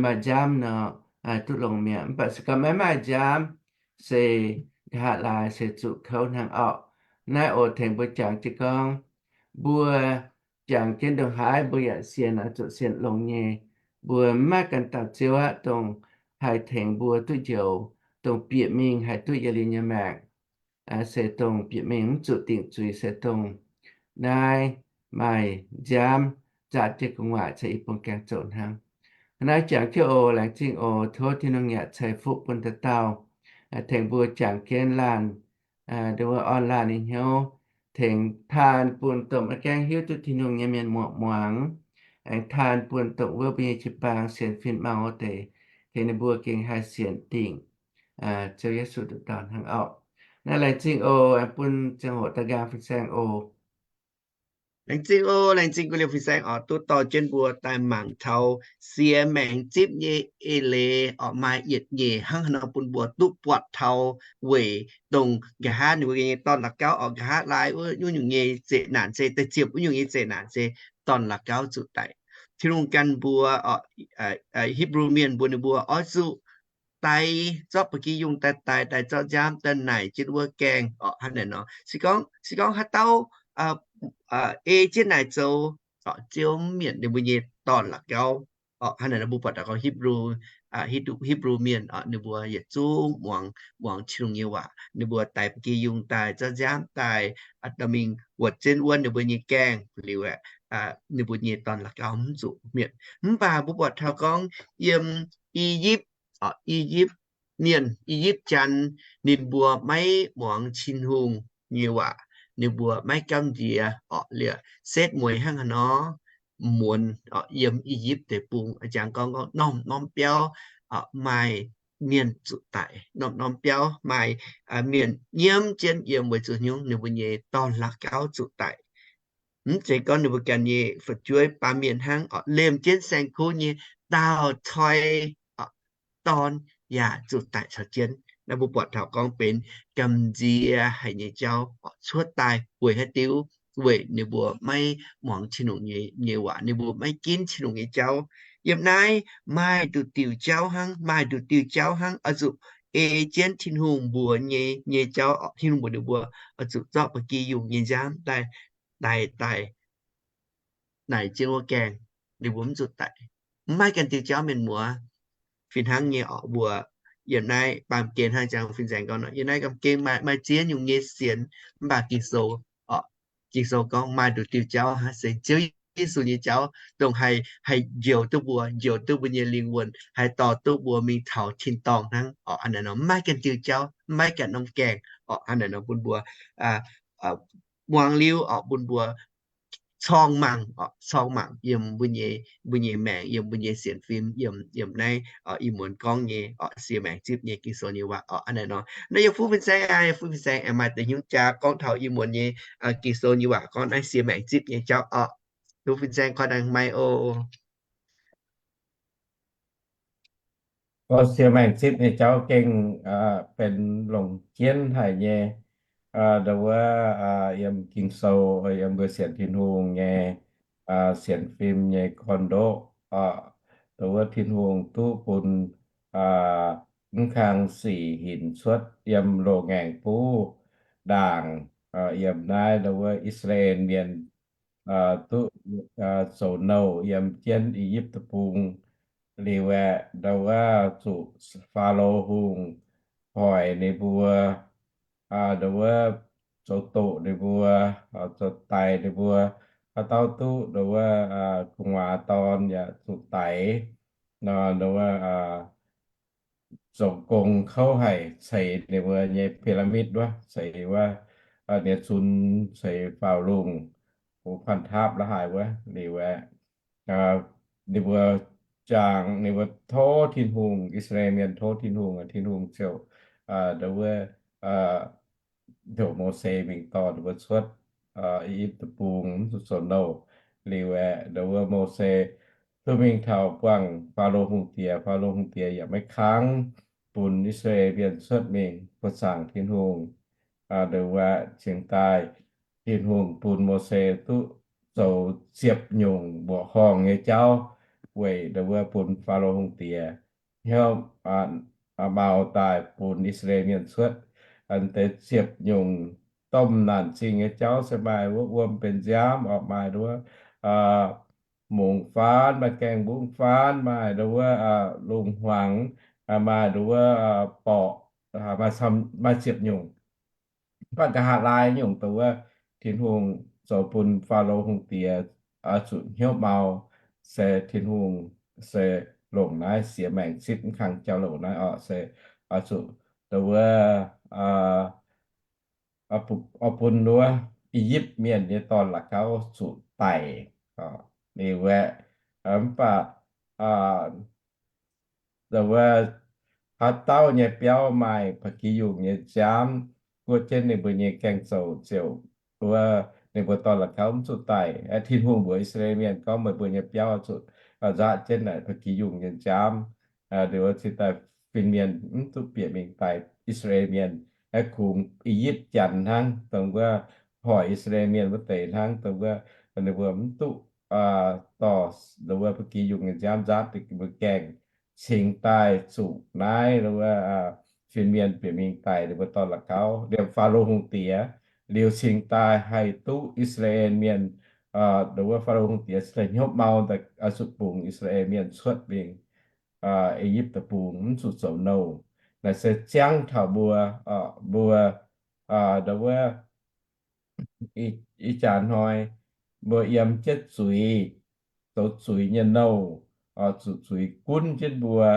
maaih nziaamv nor, duqv longx mi'aqv. Mv baac se gorngv maiv maaih nziaamv, se nqa'haav laai se zuqc kouv hnangv orqc. Naaiv oix tengx mbuo jangx jienv gorngv, mbuo jangx jienv ndongc haaix mbuo yaac sienx oix zuqc sienx longx nyei. Mbuo maiv maaih ganh dauh Ziouv aqv, dongh haih tengx mbuo duqv njoux, dongh bieqc mingh haih duqv yietc liuz nyei maengc, se dongh bieqc mingh mv zuqc dingc zuiz, se dongh naaiv maaih nziaamv nzaatv jienv gu'nguaaic caux i bung gaengh zoqc hnangv. Naaiv jangx jienv oc. Laengz zingh oc. Tov Tin-Hungh yaac ceix fuqv bun dauh dauh, tengx mbuo jangx jienv laanh, nduov orn laanh nyei hnyouv, tengx taan bun domh maiv gaengh hiuv duqv Tin-Hungh nyei mienh muoqc muangx, aengx taan bun dongh wuov mbuo nyei jiu-baang sienx fim mau wuov deix, tengx ninh mbuo gengh haih sienx dingc Ziouv Yesu nduqc dauh hnangv orqc. Naaiv laengz zingh oc. Aengx bun ziangh hoc daaih nqaang fin-saeng oc. Laengz zingh oc. Laengz zingh gu liemh fin-saeng oc, duqv dorh jienv mbuo daaih mangc taux siex maengx zipv nyei eix leiz orqc, maaih yietc nyeic hnangv haaix nor bun mbuo duqv buatc taux weic dongh nqa'haav ninh mbuo nyei dorn la'gauv orqc, nqa'haav laai wuov nyungc nyei zeqc naanc se daaih ziepc wuov nyungc nyei zeqc naanc se dorn la'gauv zuqc daic. Tin-Hungh gan mbuo orqc, Hipv^lu Mienh mbuo ninh mbuo oix zuqc daic zorqv ba'gi yungh daaih daic, daaih zorqv nziaamv daaih naaic jienv wuov gaengh orqc, hnangv naaic nor. Se gorngv, se gorngv haaix dauh ei jienv naaic zoux, Ziouv mv mietc ninh mbuo nyei dorn la'gauv orqc. Hnangv naaic nor mbuo buatc daux gaux Hipv^lu, Hipv^lu Mienh orqc, ninh mbuo yietc zungv muangx, muangx Tin-Hungh nyei waac, ninh mbuo daic ba'gi yungh daaih, zorqv nziaamv daaih, dorh mingh wuotc jienv wuonv ninh mbuo nyei gaengh liuz aeqv, ninh mbuo nyei dorn-la'gauv mv zuqc mietc. Mv baac mbuo buatc taux gorngv yiem I^yipv, I^yipv mienh, I^yipv Janx, ninh mbuo maiv muangx Tin-Hungh nyei waac, ninh mbuo maiv gamh nziex orqc, liepc setv mueiz hnangv haaix nor, muonz orqc, yiem I^yipv deic-bung, jangx gorngv, gorngv norm-norm biauv maaih mienh zuqc daic, norm-norm biauv maaih mienh nyiemv jienv yiem, weic zuqc nyungc ninh mbuo nyei dorn-la'gauv zuqc daic. Mv zeiz gorngv ninh mbuo ganh nyei fu'jueiv baamh mienh hnangv orqc, liemh jienv saeng-kuv nyei daauh toi dorn yaac zuqc daic caux jienv. Naaiv mbuo buatc taux gorngv benx gamh nziex haic nyei jauv orqc, cuotv daaih weic haaix diuc? Weic ninh mbuo maiv muangx Tin-Hungh nyei, nyei waac, ninh mbuo maiv ginv Tin-Hungh nyei jauv. Yiem naaiv maaih nduqc diuc jauv hnangv, maaih nduqc diuc jauv hnangv oix zuqc ei jienv Tin-Hungh mbuox nyei, nyei jauv orqc, Tin-Hungh mbuox ninh mbuo oix zuqc zorqv ba'gi yungh nyei nziaamv daaih, daaih, daaih naaic jienv wuov gaengh, ninh mbuo mv zuqc daic. Mv maaih ganh diuh jauv mienh muoz. Fih hnangv nyei orqc, mbuo yiem naaiv baamh gen hnangv jangx fin-saeng gorngv nor, yiem naaiv baamh gen maaih, maaih ziex nyungc nyei sienx, mv baac Ging-Sou orqc, Ging-Sou gorngv maaih nduqc diuh jauv hnangv se Ziouv Yesu nyei jauv, dongh haih, haih njoux duqv mbuo, njoux duqv mbuo nyei lingh wuonh, haih dorh duqv mbuo mingh taux tin-dorngh hnangv orqc. Hnangv naaic nor, mv maaih ganh diuh jauv, mv maaih ganh norm gaengh orqc. Hnangv naaic nor bun mbuo muangx liuz orqc, bun mbuo corng mangc orqc, corng mangc yiem mbuo nyei, mbuo nyei maengc, yiem mbuo nyei sienx fim, yiem, yiem naaiv ih muonz gorngv nyei orqc, sie maengc zipv nyei Ging-Sou nyei waac orqc. Hnangv naaic nor, naaiv yie fuqv fin-saeng, yie fuqv fin-saeng aengx maaih deix hnyouv jaa gorngv taux ih muonz nyei Ging-Sou nyei waac gorngv naaiv sie maengc zipv nyei jauv orqc. Fuqv fin-saeng koi dangh mai oc. Gorngv sie maengc zipv nyei jauv gengh benx longc jienv haic nyei. Ndau wuov yiem Ging-Sou, yiem mbuo sienx Tin-Hungh nyei sienx fim nyei gorn-ndoqv, ndau wuov Tin-Hungh duqv bun mv kang sic hinc cuotv yiem loz-ngaengc buv ndaangc, yiem naaiv ndau wuov I^saa^laa^en Mienh duqv zoux nouh yiem jienv I^yipv Deic-Bung. Liuz aeqv, ndau wuov zuqc Faalo Hungh hoic ninh mbuo, ndau wuov zoux doqc ninh mbuo, zoux daic ninh mbuo, haaix dauh duqv ndau wuov gu'nguaaz dorn yaac zuqc daic. Nor ndau wuov zoux gong kouv haic, ceix ninh mbuo nyei พีระมิด wuov, ceix wuov, ninh zunx ceix Faalo Hungh, hungh พันทัพ la'haaix wuov. Liuz aeqv, ninh mbuo jangx, ninh mbuo tov Tin-Hungh, I^saa^laa^en Mienh tov Tin-Hungh, Tin-Hungh ziouc ndau wuov heuc Mose mingh dorh ninh mbuo cuotv I^yipv Deic-Bung, mv zuqc zoux nouh. Liuz aeqv, ndau wuov Mose duqv mingh taux buangh Faalo Hungh Diex, Faalo Hungh Diex yaac maiv kangv bun I^saa^laa^en Mienh cuotv mingh. Buoz-zaangc Tin-Hungh, ndau wuov cingx daaih Tin-Hungh bun Mose duqv zoux ziepc nyungc mbuoqc horngh nyei jauv weic ndau wuov bun Faalo Hungh Diex hnyouv mau daaih bun I^saa^laa^en Mienh cuotv. Deix ziepc nyungc domh naanc zingh nyei jauv se maaih wuov wuom benx nziaamv orqc, maaih ndau wuov mungz faanv, maaih gaengh mbungv faanv, maaih ndau wuov lungh hmuangx, maaih ndau wuov borqc, maaih ziepc nyungc. Mv baac nqa'haav laai nyungc ndau wuov Tin-Hungh zoux bun Faalo Hungh Diex oix zuqc hnyouv mau, se Tin-Hungh se longc naaiv siex maengc zipv mv kang jauv-louc naaiv orqc, se oix zuqc ndau wuov oix bun wuov I^yipv Mienh nyei dorn-la'gauv zuqc daic. Liuz aeqv, mv baac ndau wuov haaix dauh nyei biauv maaih ba'gi yungh nyei nziaamv guoqv jienv ninh mbuo nyei gaeng-zoux ziouc wuov ninh mbuo dorn-la'gauv mv zuqc daic. Tin-Hungh mbuox I^saa^laa^en Mienh gorngv, meih mbuo nyei biauv zuqc nzaqv jienv naaic ba'gi yungh nyei nziaamv. Liuz wuov cingx daaih fin-mienh mv duqv bieqc mingh daic. I^saa^laa^en Mienh aeqv, kungx I^yipv Janx hnangv, dongh wuov hoic I^saa^laa^en Mienh wuov deix hnangv, dongh wuov ninh mbuo mv duqv dorh ndau wuov ba'gi yungh nyei nziaamv nzaqv deix mbuo gaengh cingx daaih zuqc naaiv ndau wuov fin-mienh bieqc mingh daic ninh mbuo dorn-la'gauv. Liemh Faalo Hungh Diex liuz cingx daaih haih duqv I^saa^laa^en Mienh, ndau wuov Faalo Hungh Diex cingx daaih hnyouv mau daaih oix zuqc bungx I^saa^laa^en Mienh cuotv mingh I^yipv Deic-Bung, mv zuqc zoux nouh. Naaiv se ziangv taux mbuo, mbuo ndau wuov ih jaax hnoi mbuo yiem jienv zuiz, zoux zuiz nyei nouh, zuqc zuiz gunv jienv mbuo,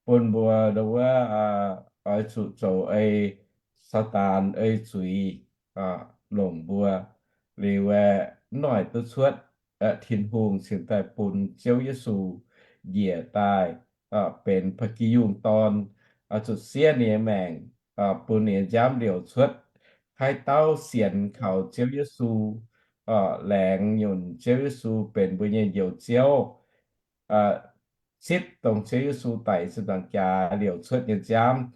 bun mbuo ndo wuov oix zuqc zoux ei Saadaan ei zuiz longc mbuo. Liuz aeqv, mv noic duqv cuotv, Tin-Hungh cingx daaih bun Ziouv Yesu njiec daaih benx ba'gi yungh dorn, zuqc siev ninh nyei maengc, bun ninh nyei nziaamv liouc cuotv. Haaix dauh sienx kaux Ziouv Yesu, laengz nyunc Ziouv Yesu benx mbuo nyei Njoux Ziouv, zipv dongh Ziouv Yesu daic se nzaangc jaax liouc cuotv nyei nziaamv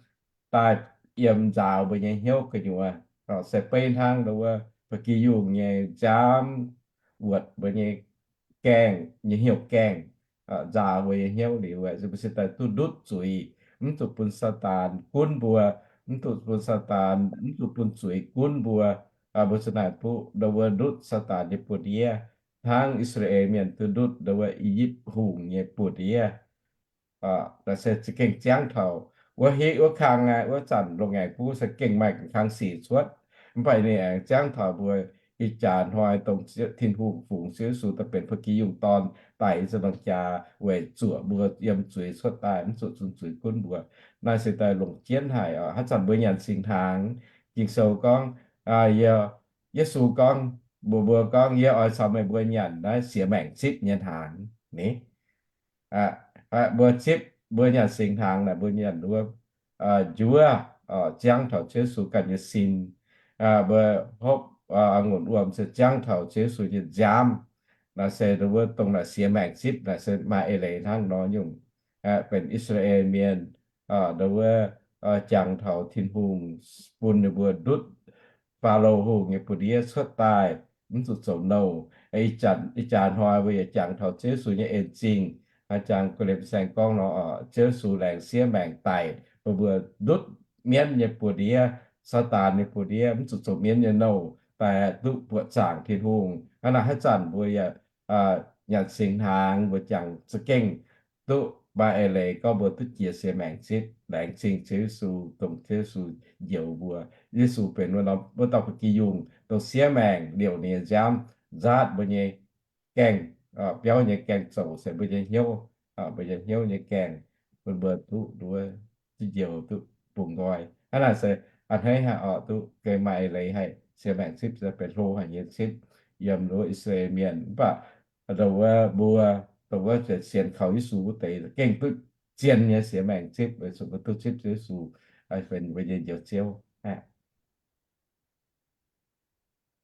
daaih yiem nzaaux mbuo nyei hnyouv gu'nyuoz. Se beiv hnangv ndo wuov ba'gi yungh nyei nziaamv wuotc mbuo nyei gaengh, nyei hnyouv gaengh, nzaaux mbuo nyei hnyouv liuz, mbuo se daaih duqv ndutv zuiz, mv zuqc bun Saadaan gunv mbuo, mv zuqc bun Saadaan, mv zuqc bun zuiz gunv mbuo. Mbuo se naaic duqv ndo wuov ndutv Saadaan nyei buoz-ndiev, hnangv I^saa^laa^en Mienh duqv ndutv ndo wuov I^yipv Hungh nyei buoz-ndiev. Naaiv se za'gengh ziangv taux wuov hitv wuov kang aqv. Wuov zanc loz-ngaengc buv se gengh maaih kang sic cuotv. Mv baac ninh aengx ziangv taux mbuo ih jaax hnoi dongh Tin-Hungh fungx Ziouv Yesu daaih benx ba'gi yungh dorn daic se nzaangc jaax weic zuoqc mbuo yiem zuiz cuotv daaih, mv zuqc zunh zuiz gunv mbuo. Naaiv se daaih longc jienv haic oc. Haaix zanc mbuo nyanc singx hnaangx, Ging-Sou gorngv, Yesu gorngv mbuox mbuo gorngv, yie oix caux meih mbuo nyanc naaiv siex maengc zipv nyei hnaangx ni. Mbuo zipv, mbuo nyanc singx hnaangx naaic, mbuo nyanc wuov njuov, ziangv taux Ziouv Yesu ganh nyei sin. Mbuo hopv a'ngunc wuom se ziangv taux Ziouv Yesu nyei nziaamv. Naaiv se wuov dongh naaic siex maengc zipv naaic se maaih eix leiz hnangv nor nyungc, benx I^saa^laa^en Mienh ndo wuov jangx taux Tin-Hungh bun ninh mbuo ndutv Faalo Hungh nyei buoz-ndiev cuotv daaih, mv zuqc zoux nouh. Ih jaax hnoi mbuo yaac jangx taux Ziouv Yesu nyei en zingh, jangx gu'nguaaic fin-saeng gorngv nor, Ziouv Yesu laengz siev maengc daic bun mbuo ndutv mienv nyei buoz-ndiev, Saadaan nyei buoz-ndiev, mv zuqc zoux mienv nyei nouh, daaih duqv buoqc zaangc Tin-Hungh. Hnangv naaic haaix zanc mbuo yaac nyanc singx hnaangx, mbuo jangx za'gengh duqv maaih eix leiz gorngv mbuo duqv jiex siex maengc zipv. Laengz zingh Ziouv Yesu, dongh Ziouv Yesu njoux mbuo. Yesu benx wuov norm, wuov dauh ba'gi yungh dongh siev maengc liouc ninh nyei nziaamv nzaatv mbuo nyei gaengh, biauv nyei gaengh zoux se mbuo nyei hnyouv, mbuo nyei hnyouv nyei gaengh, bun mbuo duqv nduov, duqv njoux, duqv bungx nqoi. Hnangv naaic se a'hneiv haic oc, duqv gengh maaih eix leiz haic, siex maengc zipv se benx hlo haic nyei zipv yiem nduov I^saa^laa^en Mienh. Mv baac dongh wuov mbuo, dongh wuov sienx kaux Yesu wuov deix gengh duqv zien nyei siex maengc zipv weic zuqc mbuo duqv zipv Ziouv Yesu benx mbuo nyei Njoux Ziouv.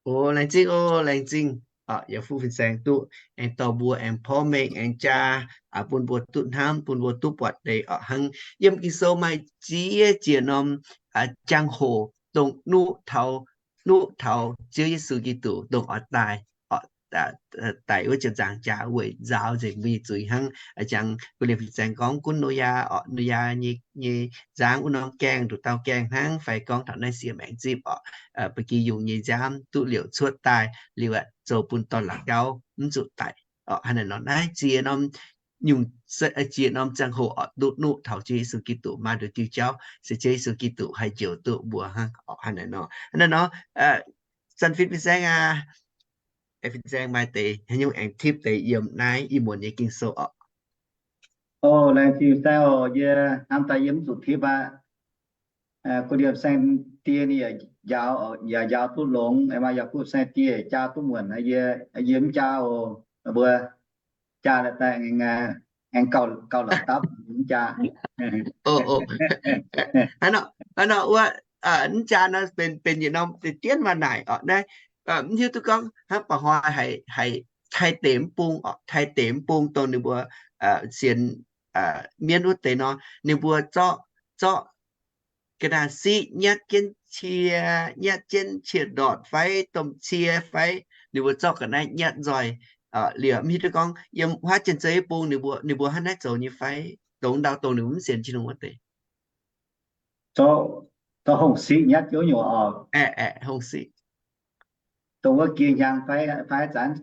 O, laengz zingh, o, laengz zingh. Yaac fuqv fin-saeng duqv aengx dorh mbuo aengx porv mengh aengx jaa, bun mbuo duqv hnamv, bun mbuo duqv buatc deix oc. Hnangv yiem Ging-Sou maaih ziex jiex norm jangx-hoc dongh nuqv taux, nuqv taux Ziouv Yesu Giduc dongh oix daaih, daic wuov ziepc nzaangc jaax weic nzaaux nzengc mbuo nyei zuiz hnangv. Jangx gu'nguaaic fin-saeng gorngv gunv Noyaa oc, Noyaa nyei, nyei nzangv wuov norm gaengh, nduqc dauh gaengh hnangv, fai gorngv taux naaiv siex maengc zipv oc, ba'gi yungh nyei nziaamv duqv liouc cuotv daaih liuz aeqv, zoux bun dorn la'gauv mv zuqc daic oc. Hnangv naaic nor naaiv ziex norm nyungc, ziex norm ziangh hoc oc, duqv nuqv taux Ziouv Yesu Giduc, maaih nduqc diuh jauv se Ziouv Yesu Giduc haih njoux duqv mbuo hnangv oc. Hnangv naaic nor, hnangv naaic nor, zanc fin-saeng aac, fin-saeng maaih deix haaix nyungc aengx tipv deix yiem naaiv ih muonz nyei Ging-Sou oc. O, laengz zingh saeng oc, yie hnamv daaih yie mv zuqc tipv aqv. Gu'nguaaic fin-saeng die ninh yaac njaaux, yaac njaaux duqv longx, maaih yaac gu'nguaaic fin-saeng die jaa duqv muonc, yie, yie mv jaa oc. Mbuo jaa daaih aengx gauh, gauh la'dapv mv jaa. Hnangv nor, hnangv nor wuov, mv jaa nor benx, benx yietc norm deix dienv maaih naaic oc. Naaiv mv hiuv duqv gorngv hnangv ba'hnoi haiz, haiz taaih deix mv bung oc, taaih deix mv bung dongh ninh mbuo sienx mienv wuov deix nor, ninh mbuo zorqv, zorqv ga'naaiv siqv nyatv jienv cie, nyatv jienv cie ndortc fai domh cie fai, ninh mbuo zorqv ga'naaiv nyatv nzoih. Liuz mv hiuv duqv gorngv yiem huaav jien zei bung ninh mbuo, ninh mbuo hnangv naaiv zoux nyei fai, dongh ndau dongh ninh mbuo mv sienx Tin-Hungh wuov deix. Zorqv hongh siqv nyatv jienv nyei oc. Hongh siqv. Dongh wuov jiex hnyangx fai, fai zanc?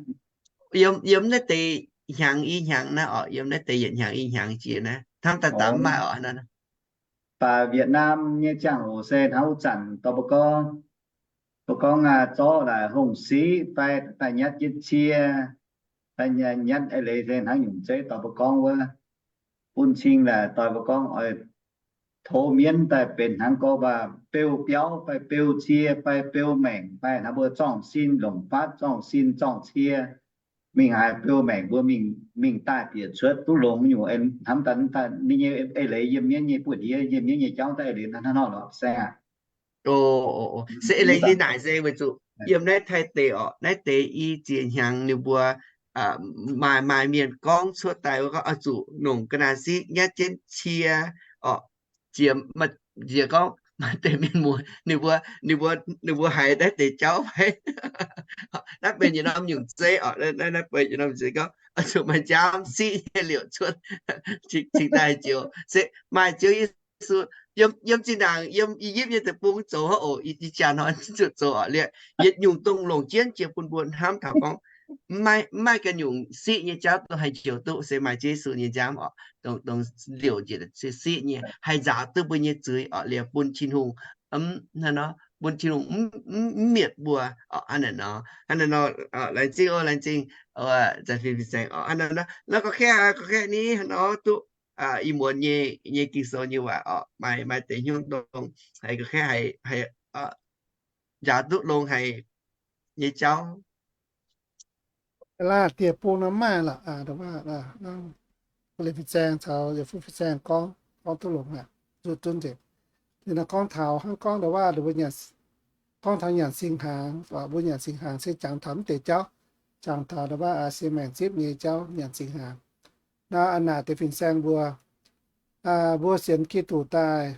Yiem, yiem naaiv deix hnyangx i hnyangx naaiv oc, yiem naaiv deix yietc hnyangx i hnyangx jiex naaiv, hnamv daaih daaih mv maaih oc. Baac Vietnam nyei ziangh hoc se hnangv wuov zanc dorh mbuo gorngv, Mbuo gorngv zorqv laaix hungh siqv fai daaih nyatv jienv cie, daaih nyatv eix leiz se hnangv nyungc zeiv dorh mbuo gorngv wuov, bun cing laaix dorh mbuo gorngv oix tov mienv daaih benx hnangv gorngv beu biauv fai beu cie fai beu maengc fai hnangv mbuo zorng-sin longc fatv, zorng-sin zorng-cie, mingh haiz beu maengc mbuo mingh, mingh daaih bieqc cuotv duqv longx nyungc, hnamv daaih ninh nyei eix leiz yiem mienv nyei buoz-ndiev, yiem mienv nyei jauv daaih eix leiz hnangv nor lorqc, saeng aqv. Se eix leiz liuz naaic se weic zuqc yiem naaiv Taiv deic orqc, naaiv deix i ziex hnyangx ninh mbuo maaih, maaih mienh gorngv cuotv daaih wuov gorngv oix zuqc longc ga'naaiv siqv nyatv jienv cie orqc. Jiex, jiex gorngv maaih deix mienh muoz ninh mbuo, ninh mbuo, ninh mbuo haiz naaiv deix jauv fai naaiv benx yietc norm nyungc zeiv orqc, naaiv benx yietc norm nyungc zeiv gorngv oix zuqc maaih nziaamv siqv nyei liouc cuotv cingx daaih joux. Se maaih Ziouv Yesu yiem, yiem zinh ndaangc yiem I^yipv nyei deic-bung zoux hnangv oc, ih jangx hnoi zuqc zoux orqc. Liuz yietc nyungc dongh longc jienv jiex bun mbuo hnamv taux gorngv maiv, maiv maaih ganh nyungc siqv nyei jauv dongh haih njoux duqv, se maaih Ziouv Yesu nyei nziaamv orqc, dongh, dongh liouc njiec siqv nyei haih nzaaux duqv mbuo nyei zuiz orqc, liuz bun Tin-Hungh, hnangv nor, bun Tin-Hungh mv mietc mbuo orqc. Hnangv naaic nor, hnangv naaic nor, laengz zingh oc, laengz zingh Zanh Fin Fin-Saeng orqc. Hnangv naaic nor, nor gorngv kaeqv, gorngv kaeqv ni hnangv nor duqv ih muonz nyei, nyei Ging-Sou nyei waac orqc, maaih, maaih deix hnyouv dongh haiz gorngv kaeqv haiz, haiz njaaux duqv longx haic nyei jauv. Laah, deic-bung nor maaih lorqc, Fin Fin-Saeng caux Yietc Fuqv Fin-Saeng gorngv, gorngv duqv longx aqv, zuqc zunv nzengc. Ninh nor gorngv taux hnangv gorngv ndau waac, gorngv taux nyanc singx hnaangx, mbuo nyanc singx hnaangx se jangx taux mv deix jauv, jangx taux ndau waac siex maengc zipv nyei jauv nyanc singx hnaangx. Naaiv a'naaic deix fin-saeng mbuo, mbuo sienx Giduc daaih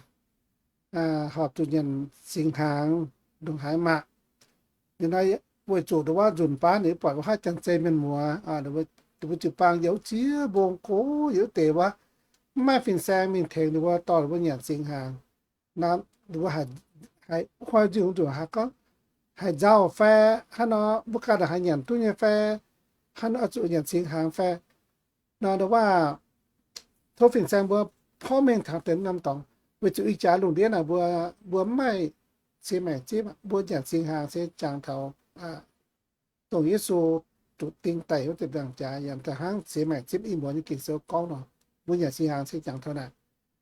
horpc zuqc nyanc singx hnaangx ndongc haaix mangc. Ninh naaiv weic zuqc ndau wuov nzunc baav ninh buatc wuov haaix janx-zei mienh muoz, mbuo jiu-baang yiem ziex mbong gox yiem deix wuov, mv maaih fin-saeng mingh tengx ninh mbuo dorh ninh mbuo nyanc singx hnaangx. Naaiv ninh mbuo haiz, haiz nzuih haaix gorngv, haiz nzauh fai hnangv nor, mbuo ganh haiz nyanc duqv nyei fai hnangv nor, zuqc nyanc singx hnaangx fai nor, ndau wuov tov fin-saeng mbuo porv mengh taux deix norm dorngx, weic zuqc ih jaax lungh ndiev naaic mbuo, mbuo mv maaih siex maengc zipv, mbuo nyanc singx hnaangx se jangx taux dongh Yesu zuqc ding daic wuov deix mbiaangx jaax, yaac daaih hnangv siex maengc zipv ih muonz nyei Ging-Sou gorngv nor, mbuo nyanc singx hnaangx se jangx taux naaic.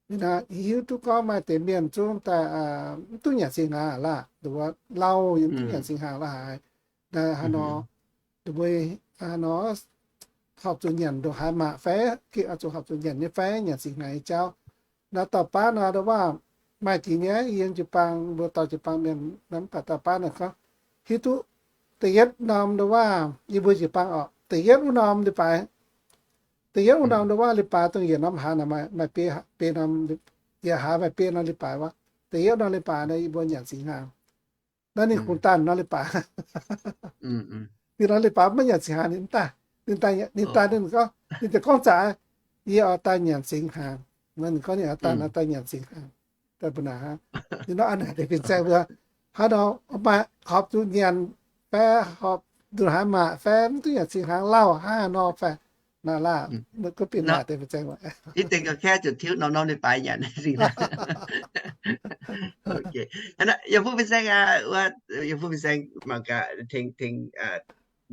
Ninh hiuv duqv gorngv maaih deix mienh zungv daaih mv duqv nyanc singx hnaangx laah, ndau wuov lauh yaac mv duqv nyanc singx hnaangx la'haaix. Naaiv hnangv nor, ndau wuov hnangv nor horpc zuqc nyanc ndongc haaix mangc fai, gengh oix zuqc horpc zuqc nyanc nyei fai, nyanc singx hnaangx nyei jauv. Naaiv dauh baav nor, ndau wuov maaih deix nyei, yie yiem jiu-baang, mbuo dorh jiu-baang mienh, naaiv mv baac dauh baav naaic gorngv hiuv duqv da'yietv norm ndau wuov, yie mbuo jiu-baang orqc, da'yietv wuov norm leiz-baaix, da'yietv wuov norm ndau wuov leiz-baaix dongh yietc norm hlaax naaic maaih, maaih biei, biei norm, yietc hlaax maaih biei norm leiz-baaix wuov, da'yietv norm leiz-baaix naaiv yie mbuo nyanc singx hnaangx. Naaiv ninh kungx daaih norm leiz-baaix. Ninh norm leiz-baaix maiv nyanc singx hnaangx, ninh daaih, ninh daaih, ninh daaih, ninh gorngv, ninh daaih gorngv zaqc, yie oix daaih nyanc singx hnaangx. Naaiv ninh gorngv ninh oix daaih, daaih nyanc singx hnaangx. Daaih mbuo naaic hnangv. Ninh nor a'naaic deix fin-saeng mbuo, hnangv nor maaih horpc zuqc nyanc fai horpc nduqc haaix maac fai mv duqv nyanc singx hnaangx lauh hnangv nor fai. Naaiv laah, mbuo gorngv bieqc naaic deix fin-saeng. Ih deix ga'kaeqv zuqc tiuv norm norm leiz-baaix nyanc singx hnaangx. Yiem fuqv fin-saeng aqv, yiem fuqv fin-saeng mangc gaax tengx, tengx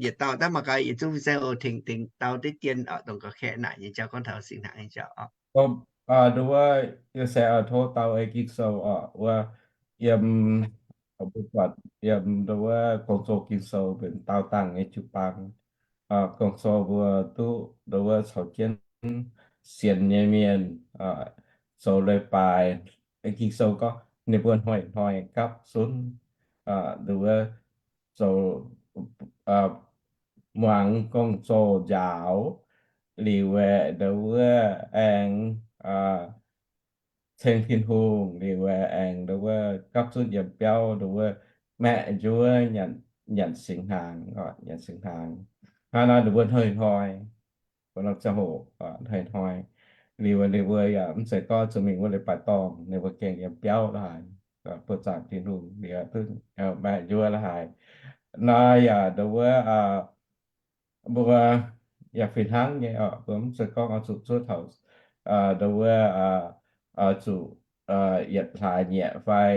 yietc dauh daav mangc gaax yietc zungv fin-saeng oc, tengx, tengx dau deix dien oc, dongh ga'kaeqv naaic nyei jauv gorngv taux singx hnaangx nyei jauv oc. Nduov wuov, yie se oix tov dau ei Ging-Sou oc, wuov yiem, mbuo buatc yiem nduov wuov Gong-Zoh Ging-Sou benx daaux dangh nyei jiu-baang. Gong-Zoh mbuo duqv nduov wuov caux jienv sienx nyei mienh zoux leiz-baaix. Ging-Sou gorngv ninh mbuo hnoi-hnoi gapv zunv nduov wuov zoux, muangx gong-zoh njaaux liuz, nduov wuov aengx ceng Tin-Hungh liuz, aengx nduov wuov gapv zunv yiem biauv nduov wuov maeqv njuov nyanc singx hnaangx, nyanc singx hnaangx. Hnangv naaiv nduov wuov hnoi-hnoi, wuov norm ziangh hoc hnoi-hnoi liuz, ninh mbuo yaac mv zeiz gorngv zuqc mingh wuov leiz-baaix dorngh, ninh mbuo gengh yiem biauv la'haaix, buoqc zaangc Tin-Hungh liuz duqv maeqv njuov la'haaix. Naaiv yaac nduov wuov mbuo yaac fih hnangv nyei oc. Mbuo mv zeiz gorngv oix zuqc zuov taux nduov wuov zuqc yietc hlaax nyieqc fai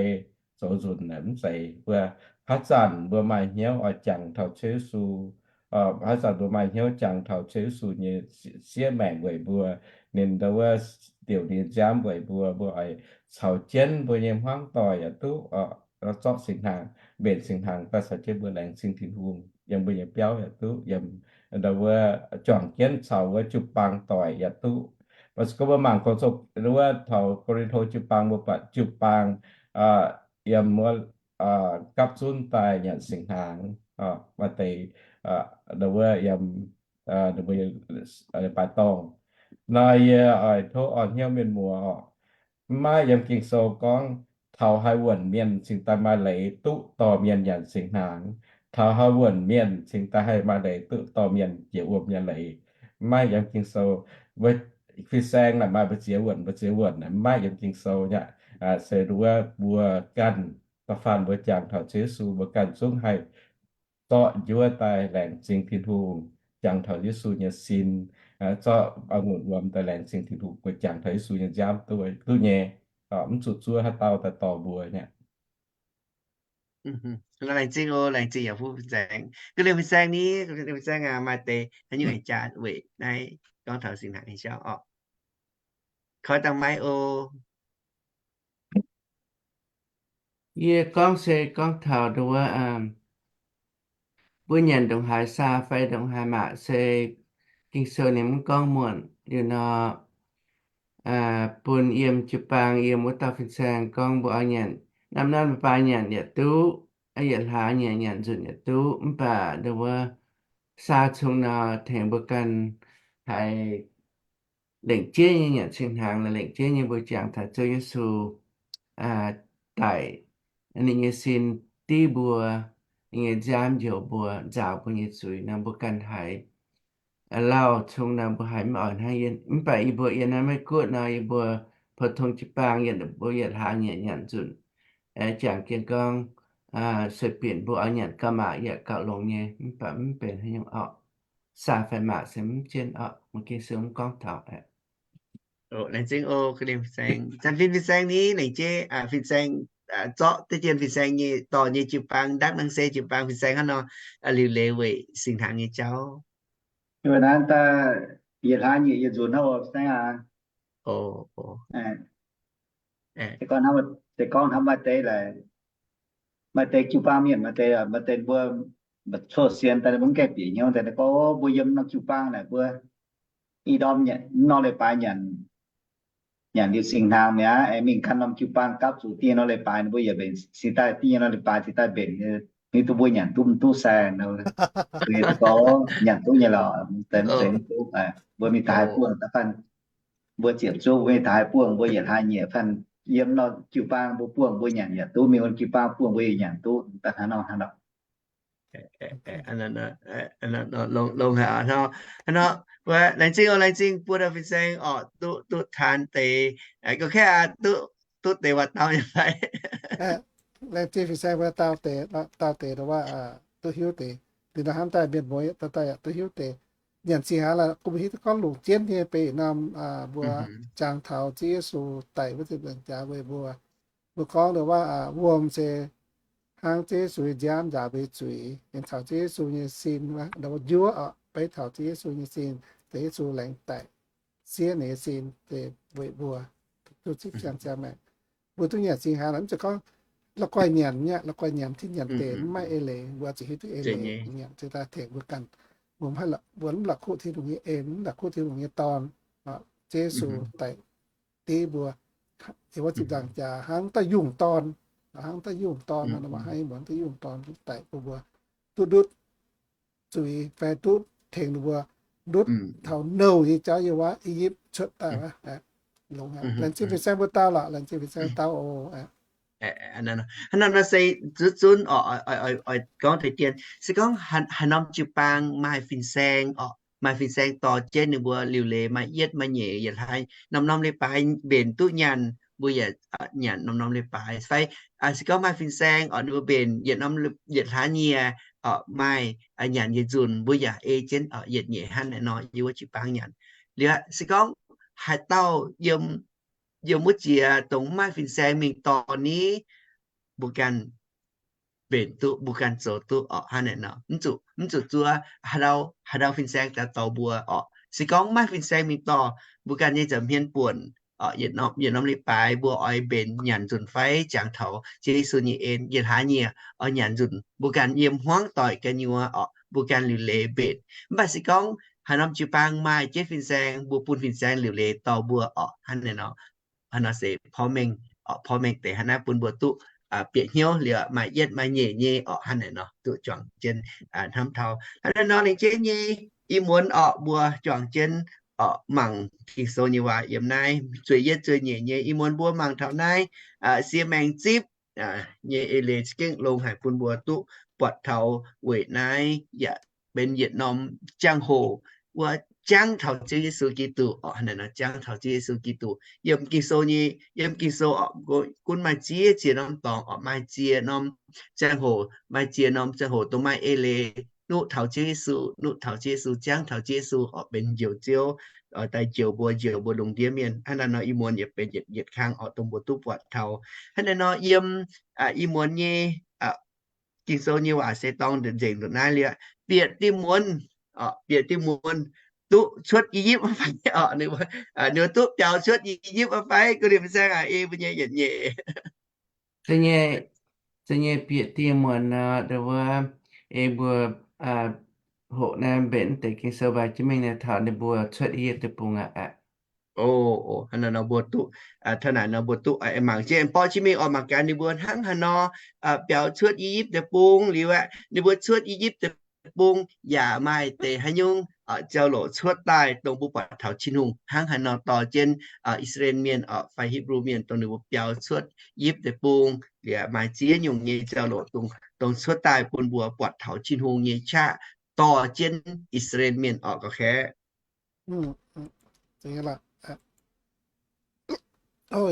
zoux nzunc naaic mv zeiz. Mbuo haaix zanc mbuo maaih hnyouv oix jangx taux Ziouv Yesu, haaix zanc mbuo maaih hnyouv jangx taux Ziouv Yesu nyei siev maengc weic mbuo, ninh ndau wuov diuc ninh nziaamv weic mbuo, mbuo oix caux jienv mbuo nyei hmuangv doic yaac duqv zorqv singx hnaangx, mbenc singx hnaangx daaih caux jienv mbuo laengz zingh Tin-Hungh yiem mbuo nyei biauv yaac duqv, yiem ndau wuov juangc jienv caux wuov jiu-baang doic yaac duqv. Mv baac se gorngv mbuo mangc gorngv wuov taux Ko^lin^to jiu-baang, mbuo buatc jiu-baang yiem wuov gapv zunv daaih nyanc singx hnaangx, maaih deix ndau wuov yiem baaix dorngh. Nor yie oix tov orn hnyouv mienh muoz oc, mv maaih yiem Ging-Sou gorngv taux haaix wuonc mienh cingx daaih maaih leiz duqv dorh mienh nyanc singx hnaangx, taux haaix wuonc mienh cingx daaih haih maaih leiz duqv dorh mienh jiex wuom nyei leiz. Mv maaih yiem Ging-Sou. Fin-saeng naaic maaih mbu'ziex wuonc, mbu'ziex wuonc, mv maaih yiem Ging-Sou aqv. Se ndau wuov mbuo ganh da'faanh mbuo jangx taux Ziouv Yesu, mbuo ganh zungv haih zorqv njuov daaih laengz zingh Tin-Hungh, jangx taux Yesu nyei sin, zorqv a'ngunc wuom daaih laengz zingh Tin-Hungh, mbuo jangx taux Yesu nyei nziaamv duqv nyei. Mv zuqc zuov haaix dauh daaih dorh mbuo aqv. Laengz zingh oc, laengz zingh yaac fuqv fin-saeng. Ga'lienh fin-saeng ni, ga'lienh fin-saeng aac, maaih deix haaix nyungc aengx jaax weic naaiv gorngv taux singx hnaangx nyei jauv orqc. Koi dangh maiv oc. Yie gorngv se gorngv taux ndau wuov, mbuo nyanc ndongc haaix saa fai ndongc haaix maac se Ging-Sou ninh mv gorngv muonc liuz nor, bun yiem jiu-baang yiem wuov dauh fin-saeng gorngv mbuo oix nyanc, norm-norm leiz-baaix nyanc yaac duqv, yietc hlaax nyanc, nyanc nzunc yaac duqv, mv baac ndau wuov saa cong nor tengx mbuo ganh haiz lengc jeiv nyei nyanc singx hnaangx, lengc jeiv nyei mbuo jangx taux Ziouv Yesu daic, ninh nyei sin div mbuo, ninh nyei nziaamv njoux mbuo, nzaaux mbuo nyei zuiz nor, mbuo ganh haiz lauh cong nor mbuo haiz mv oix hnangv. Mv baac yie mbuo yiem naaiv Meiv Guoqv nor, yie mbuo pou-tong jiu-baang yietc, mbuo yietc hlaax nyanc nyanc nzunc, jangx jienv gorngv, sueih binc mbuo oix nyanc gauh maac yaac gauh longx nyei, mv baac mv benx haaix nyungc orqc. Saa fai maac se mv jienv orqc, mv Ging-Sou mv gorngv taux. Laengz zingh oc, ga'lienh fin-saeng. Zanc fin fin-saeng ni, laengz jeiv fin-saeng zorqv deix dien fin-saeng nyei dorh nyei jiu-baang, ndaangc naaiv se jiu-baang fin-saeng hnangv nor liuc leiz weic singx hnaangx nyei jauv. Naaiv daaih yietc hlaax nyieqc yietc nzunc hnangv oc, fin-saeng aac. Se gorngv hnamv maaih deix laaix, maaih deix jiu-baang mienh, maaih deix, maaih deix mbuo mba'zunv sienx daaih mbuo mv gaengh bieqc hnyouv daaih gorngv, mbuo yiem norm jiu-baang naaic mbuo i ndorm nor leiz-baaix nyanc, nyanc liuz singx hnaangx mi'aqv, aengx mingh gan norm jiu-baang gapv zuqc dieh nor leiz-baaix, ninh mbuo yietc mbenc cingx daaih dieh nor leiz-baaix cingx daaih mbenc, ninh duqv mbuo nyanc duqv mv duqv sai nor, gorngv nyanc duqv nyei lorqc, mv zeiz mv duqv. Mbuo mingh taux haaix buangh da'faanh mbuo ziepc zuqv, mbuo mingh taux haaix buangh mbuo yietc hlaax nyieqc faanh yiem norm jiu-baang mbuo buangh mbuo nyanc yaac duqv, mingh wuov jiu-baang buangh mbuo yaac nyanc duqv, daaih hnangv nor hnangv nor. Longx haic hnangv nor. Laengz zingh oc, laengz zingh buo dauh fin-saeng orqc, duqv, duqv taan deix, gorngv kaav aqv, duqv deix waac-dau nyei fai? Laengz zingh fin-saeng mbuo dauh deix, dauh deix ndau wuov duqv hiuv deix. Liuz nor hnamv daaih mienh muoz dauh daaih yaac duqv hiuv deix. Nyanc singx hnaangx laaix, gunv hiuv duqv gorngv longc jienv nyei, beiv norm mbuo jangx taux Ziouv Yesu daic wuov ziepc nzaangc jaax weic mbuo. Mbuo gorngv ndau wuov wuom se hnangv Ziouv Yesu nyei nziaamv nzaaux mbuo nyei zuiz, aengx caux Ziouv Yesu nyei sin, ndau wuov njuov orqc, beiv taux Ziouv Yesu nyei sin, Ziouv Yesu laengz daic, siev ninh nyei sin deix weic mbuo, duqv zipv siang-ziangx maengc. Mbuo duqv nyanc singx hnaangx laaix, mv zeiz gorngv la'guaih nyanc nyei, la'guaih nyanc, tin nyanc deix mv maaih eix leiz, mbuo zuqc hiuv duqv eix leiz nyanc, cingx daaih tengx mbuo ganh. Mbuo mv haih, mbuo mv la'kuqv Tin-Hungh nyei en, mv la'kuqv Tin-Hungh nyei Dorn. Ziouv Yesu daic div mbuo, yiem wuov ziepc nzaangc jaax hnangv daaih yungh dorn, hnangv daaih yungh dorn nor, maaih haaix mbuo daaih yungh dorn daic bun mbuo duqv ndutv zuiz fai duqv tengx ninh mbuo ndutv taux nouh nyei jauv yiem wuov I^yipv cuotv daaih wuov. Longx haic. Laengz zingh fin-saeng mbuo dauh lorqc, laengz zingh fin-saeng dauh oc. Hnangv naaiv se zunv zunv oix, oix, oix gorngv deix dien, se gorngv haaix norm jiu-baang maaih fin-saeng orqc, maaih fin-saeng dorh jienv ninh mbuo liuc leiz maaih yietv maaih nyeic yietc hlaax, norm-norm leiz-baaix mbenc duqv nyanc, mbuo yaac nyanc norm-norm leiz-baaix fai se gorngv maaih fin-saeng orqc, ninh mbuo mbenc yietc norm, yietc hlaax nyieqc orqc, maaih nyanc yietc nzunc, mbuo yaac ei jienv orqc, yietc nyeic hnangv naaiv nor yiem wuov jiu-baang nyanc. Liuz se gorngv haaix dauh yiem, yiem wuov jiex dongh mv maaih fin-saeng mingh dorh ni, mbuo ganh mbenc duqv, mbuo ganh zoux duqv orqc. Hnangv naaic nor, mv zuqc, mv zuqc zuov haaix dauh, haaix dauh fin-saeng daaih dorh mbuo orqc. Se gorngv maiv maaih fin-saeng mingh dorh, mbuo ganh nyei nza'hmien buonc orqc, yietc norm, yietc norm leiz-baaix mbuo oix mbenc nyanc nzunc fai jangx taux Ziouv Yesu nyei en, yietc hlaax nyieqc oix nyanc nzunc, mbuo ganh yiem hmuangv doic gu'nyuoz orqc, mbuo ganh liuc leiz mbenc. Mv baac se gorngv haaix norm jiu-baang maaih jienv fin-saeng, mbuo bun fin-saeng liuc leiz dorh mbuo orqc. Hnangv naaic nor, hnangv nor se porv mengh, porv mengh deix hnangv naaiv bun mbuo duqv bieqc hnyouv liuz maaih yietv maaih nyeic nyei orqc. Hnangv naaic nor duqv juangc jienv hnamv taux. Hnangv naaic nor laengz jienv nyei, ih muonz orqc mbuo juangc jienv orqc mangc Ging-Sou nyei waac yiem naaiv zueih yietv zueih nyeic nyei. Ih muonz mbuo mangc taux naaiv sie maengx zipv nyei eix leiz za'gengh longx haic bun mbuo duqv buatc taux weic naaiv yaac benx yietc norm ziangh hoc wuov jangv taux Ziouv Yesu Giduc orqc. Hnangv naaic nor jangv taux Ziouv Yesu Giduc yiem Ging-Sou nyei, yiem Ging-Sou orqc gunv maaih ziex ziex norm dorngx orqc, maaih ziex norm ziangh hoc, maaih ziex norm ziangh hoc dongh maaih eix leiz nuqv taux Ziouv Yesu, nuqv taux Ziouv Yesu, jangv taux Ziouv Yesu orqc, benx njoux Ziouv daaih njoux mbuo, njoux mbuo lungh ndiev mienh. Hnangv naaiv nor ih muonz yaac benx yietc, yietc kang orqc dongh mbuo duqv buatc taux. Hnangv naaiv nor yiem ih muonz nyei Ging-Sou nyei waac se dorng nzengc nduqc naaiv liuz, bieqc diuh muonz, bieqc diuh muonz duqv cuotv I^yipv fai orqc, ninh mbuo duqv biaux cuotv I^yipv fai? Gu Limc Saeng aac, ei mbuo nyei yietc nyeic. Za'gengh bieqc diuh muonz nor, ndau wuov ei mbuo hoqc naaiv mbenc deix Ging-Sou mbaih jienv mingh naaiv taux ninh mbuo cuotv I^yipv deic-bung aqv. Hnangv naaiv nor mbuo duqv, taux naaic nor mbuo duqv mangc jienv, borqv jienv mingh orqc, mangc gaax ninh mbuo hnangv haaix nor biaux cuotv I^yipv deic-bung liuz aqv. Ninh mbuo cuotv I^yipv deic-bung yaac maaih deix haaix nyungc jauv-louc cuotv daaih dongh mbuo buatc taux Tin-Hungh hnangv haaix nor dorh jienv I^saa^laa^en Mienh orqc fai Hipv^lu Mienh dongh ninh mbuo biaux cuotv I^yipv deic-bung liuz maaih ziex nyungc nyei jauv-louc dongh cuotv daaih bun mbuo buatc taux Tin-Hungh nyei qaqv dorh jienv I^saa^laa^en Mienh orqc, gauh kaeqv.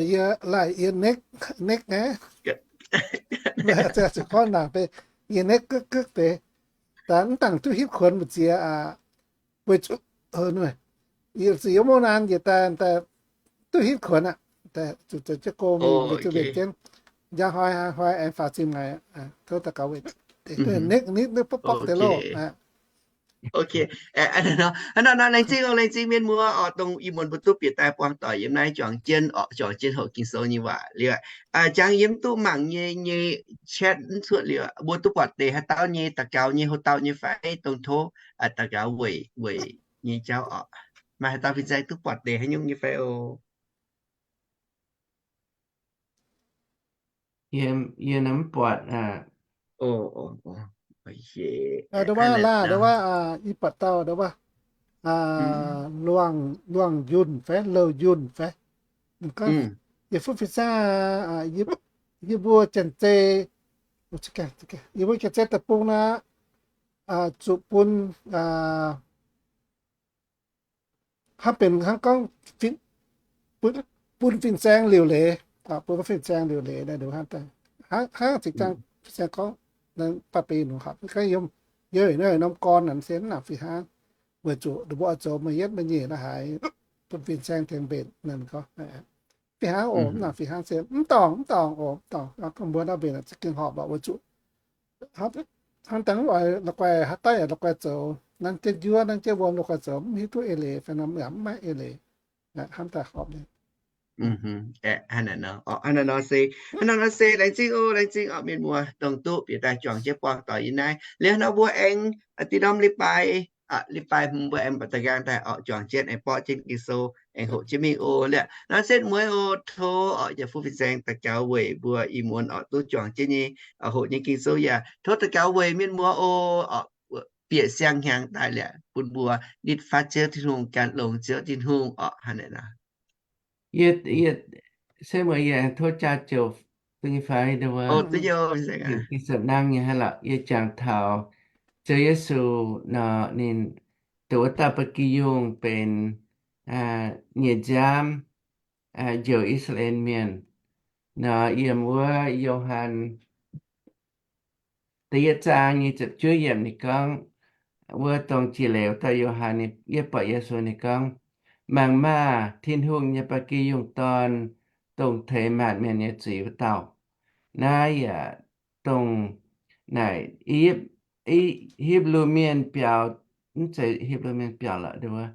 Yie laaic yie nekv, nekv naaiv, zuqc gorngv naaic deix, yie nekv gukv gukv deix, mv dangc duqv hitv kuonx mbu'ziex aqv. Weic zuqc yie mv naanc yietc daaih duqv hitv kuonx aqv, zuqc zoux jienv go mingh weic zuqc mbenc jienv. Njang hnoi, hnoi aengx faaux zinh ngaih, tov daux gaux weic nekv nitv, nekv borqv borqv deix loh. Hnangv nor, laengz zingh, laengz zingh mienh muoz orqc, dongh ih muonz mbuo duqv bieqc daaih buangh doic yiem naaiv juangc jienv orqc, juangc jienv hoqc Ging-Sou nyei waac liuz, jangx yie mv duqv mangc nyei, nyei chat mv cuotv liuz, mbuo duqv buatc deix haaix dauh nyei daux gaux nyei houx-dauh nyei fai? Dongh tov daux gaux weic, weic nyei jauv orqc. Maaih haaix dauh fin-saeng duqv buatc deix haaix nyungc nyei fai oc? Yie, yie mv buatc aqv. Ndau wuov laah, ndau wuov, yie buatc dauh ndau wuov, Luangh, Luangh Yunh fai Louh Yunh fai. Gorngv, yie fuqv fin-saeng, yie mbuo Janx-Zei, yie mbuo Janx-Zei deic-bung naaiv, zuqc bun hnangv benx hnangv gorngv bun fin-saeng liuc leiz, bun fin-saeng liuc leiz, hnangv, hnangv zinh ziangh fin-saeng gorngv, baac benx nungc hapv, yiem, yiem norm gorn naaic se mv nangc fih hnangv, weic zuqc ninh mbuo oix zoux maaih yietv maaih nyeic la'haaix, bun fin-saeng tengx mbenc naaic gorngv. Fih hnangv oc, mv nangc fih hnangv se mv dorngc, mv dorngc oc, mv dorngc. Mbuo nor mbenc za'gengh horpc lorqc weic zuqc hnangv dangh oix la'guaih haaix dauh yaac la'guaih zoux, nanv jienv njuov, nanv jienv wuom la'guaih zoux, mv hiuv duqv eix leiz fai nor yaac mv maaih eix leiz. Hnamv daaih horpc nyei. Hnangv naaic nor se, hnangv naaic nor se laengz zingh oc, laengz zingh orqc mienh muoz dongh duqv bieqc daaih juangc jienv buangh doic yiem naaiv. Liuz nor mbuo aengx dinh norm leiz-baaix, leiz-baaix hmz mbuo aengx mbatc da'nqaang daaih orqc, juangc jienv aengx borqv jienv Ging-Sou aengx hoqc jienv mingh oc. Liuz nor setv mueiz oc, tov orqc yaac fuqv fin-saeng daux gaux weic mbuo ih muonz orqc duqv juangc jienv nyei, hoqc nyei Ging-Sou yaac tov daux gaux weic mienh muoz oc, orqc bieqc siang-hnyangx daaih liuz bun mbuo nitv fatv Ziouv Tin-Hungh, gan longx Ziouv Tin-Hungh orqc. Hnangv naaic nor. Yie, yie, se mueiz yie aengx tov jaa-joux duqv nyei fai? Ndau wuov, Ging-Sou nangv nyei hnangv lorqc. Yie jangx taux Ziouv Yesu nor, ninh dongh wuov dauh ba'gi yungh benx nyeic nziaamv njoux I^saa^laa^en Mienh nor, yiem wuov Yo^han da'yietv zaang nyei ziepc juov yiemc ninh gorngv, wuov dongh jiex leiz wuov dauh Yo^han, yie buatc Yesu ninh gorngv, mangc maah! Tin-Hungh nyei ba'gi yungh dorn, dongh teix maanc mienh nyei zuiz wuov dauh. Naaiv yaac dongh naaic, Hipv^lu Mienh biaux, mv zeiz Hipv^lu Mienh biaux lorqc,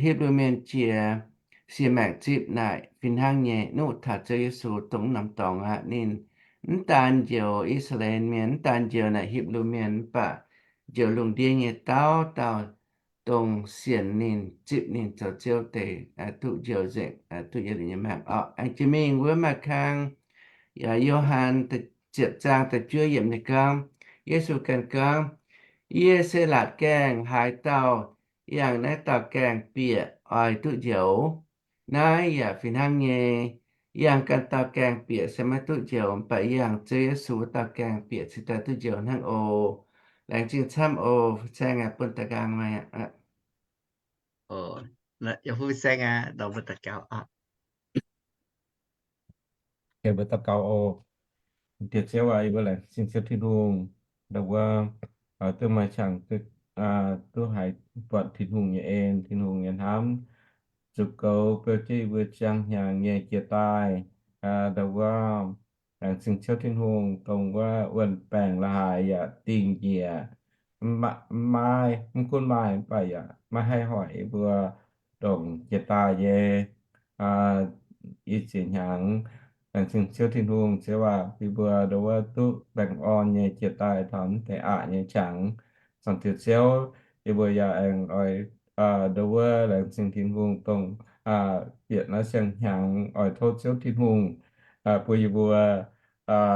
Hipv^lu Mienh jiex siex maengc zipv naaic fih hnangv nyei nuqv taux Ziouv Yesu dongh norm dorngx aqv. Ninh mv daan njoux I^saa^laa^en Mienh, mv daan njoux naaic Hipv^lu Mienh, mv baac njoux lungh ndiev nyei dauh dauh dongh sienx ninh, zipv ninh zoux Ziouv deix, duqv njoux nzengc, duqv yietc liuz nyei maengc orqc. Aengx jiex mingh wuov maaih kang Yo^han ziepc zaang da'juov yiemc nyei gorngv, Yesu ganh gorngv, Yie se laatc gaengh haaix dauh, yangh naaiv dauh gaengh bieqc oix duqv njoux. Naaiv yaac fih hnangv nyei. Yangh ganh dauh gaengh bieqc se maiv duqv njoux, mv baac yangh Ziouv Yesu wuov dauh gaengh bieqc cingx daaih duqv njoux hnangv oc. Laengz zingh camv oc. Fin-saeng aac, bun daux nqaang meih aqv. Mbuo daux gaux oc. Diex Ziouv aac, yie mbuo laengz zingh Ziouv Tin-Hungh, ndau wuov duqv maaih qangx duqv haiz buatc Tin-Hungh nyei en, Tin-Hungh nyei hnamv, zuqc goux beu jienv yie mbuo ziangh hnyangx nyei jiex daaih. Ndau wuov laengz zingh Ziouv Tin-Hungh dongh wuov wuonh baengc la'haaix yaac dingh njiec, maiv, mv gunv maaih mv baac yaac maiv haih hoic yie mbuo ndongc jiex daaih nyei i ziex hnyangx. Laengz zingh Ziouv Tin-Hungh, Ziouv aac, bun yie mbuo ndau wuov duqv baengh orn nyei jiex daaih taux mv deix aqc nyei qangx. Zaangc Diex Ziouv, yie mbuo yaac aengx oix ndau wuov laengz zingh Tin-Hungh dongh bieqc naaiv siang-hnyangx oix tov Ziouv Tin-Hungh bun yie mbuo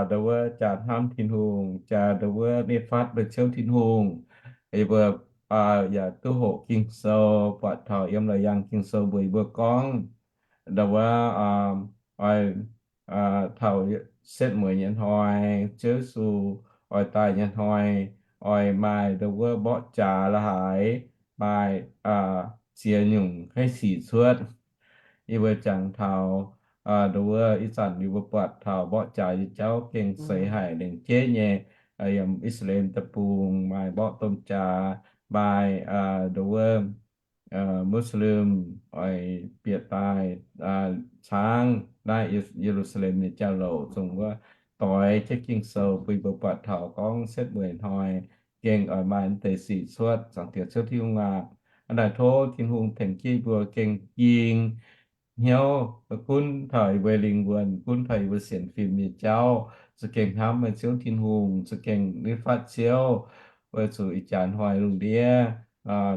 ndau wuov jaa hnamv Tin-Hungh, jaa ndau wuov nitv fatv mbuo Ziouv Tin-Hungh. Yie mbuo yaac duqv hoqc Ging-Sou, buatc taux yiem Laauc Yaangh Ging-Sou mbuox yie mbuo gorngv ndau wuov oix taux setv mueiz nyei hnoi, Ziouv Yesu oix daaih nyei hnoi, oix maaih ndau wuov mborqv jaax la'haaix, maaih ziex nyungc haiv sic cuotv. Yie mbuo jangx taux ndau wuov ih zanc yie mbuo buatc taux mborqv jaax nyei jauv gengh seix haic lengc jeiv nyei. Yiem I^saa^laa^en Deic-Bung maaih mborqv domh jaax, maaih ndau wuov Muslim oix bieqc daaih caangv naaiv Ye^lu^saa^lem nyei jauv-louc, zungv wuov doix jienv Ging-Sou bun yie mbuo buatc taux gorngv setv mueiz hnoi gengh oix maaih mv deix sic cuotv. Zaangc Diex Ziouv Tin-Hungh aac, hnangv naaic tov Tin-Hungh tengx jienv yie mbuo gengh jing hnyouv gunv taux yie mbuo lingh wuonh, gunv taux yie mbuo sienx fim nyei jauv, za'gengh hnamv meih Ziouv Tin-Hungh, za'gengh nitv fatv Ziouv, weic zuqc ih jaax hnoi lungh ndiev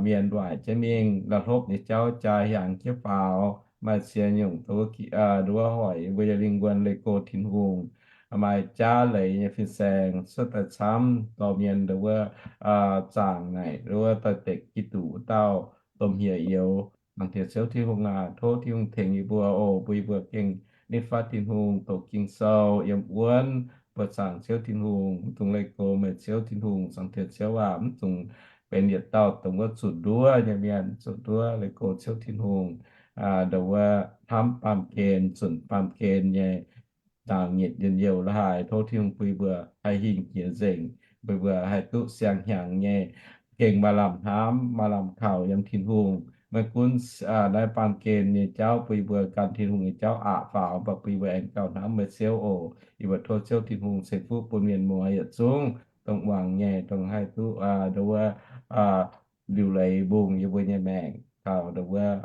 mienh waaic jienv mingh, la'hlopv nyei jauv jaa hiaangx jienv faaux, maaih ziex nyungc nduov hoic yie mbuo nyei lingh wuonh leih go Tin-Hungh. Maaih jaav leiz nyei fin-saeng cuotv daaih camv, dorh mienh ndau wuov zaangc naaic ndau wuov doix-dekc Giduc wuov dauh domh hieh youz. Zaangc Diex Ziouv Tin-Hungh aac, tov Tin-Hungh tengx yie mbuo oc, bun yie mbuo gengh nitv fatv Tin-Hungh, doqc Ging-Sou, yiem wuonv buoqc zaangc Ziouv Tin-Hungh, mv dungx leih go meih Ziouv Tin-Hungh. Zaangc Diex Ziouv aac, mv dungx benx yietc dauh dongh wuov zunc nduov nyei mienh, zunc nduov leih go Ziouv Tin-Hungh, ndau wuov hnamv baamh gen, zunc baamh gen nyei nzaangc nyitc njien-youh la'haaix. Tov Tin-Hungh bun yie mbuo haih hingh jiex nzengc, bun yie mbuo haih duqv siang-hnyangx nyei gengh maaih lamh hnamv, maaih lamh kaux yiem Tin-Hungh. Maiv gunv naaiv baamh gen nyei jauv bun yie mbuo gan Tin-Hungh nyei jauv aqc faaux, mv baac bun yie mbuo aengx gauh hnamv meih Ziouv oc. Yie mbuo tov Ziouv Tin-Hungh ceix fuqv bun mienh muoz yietc zungv dongh muangx nyei, dongh haih duqv ndau wuov liuc leiz mbungh yie mbuo nyei maengc taux ndau wuov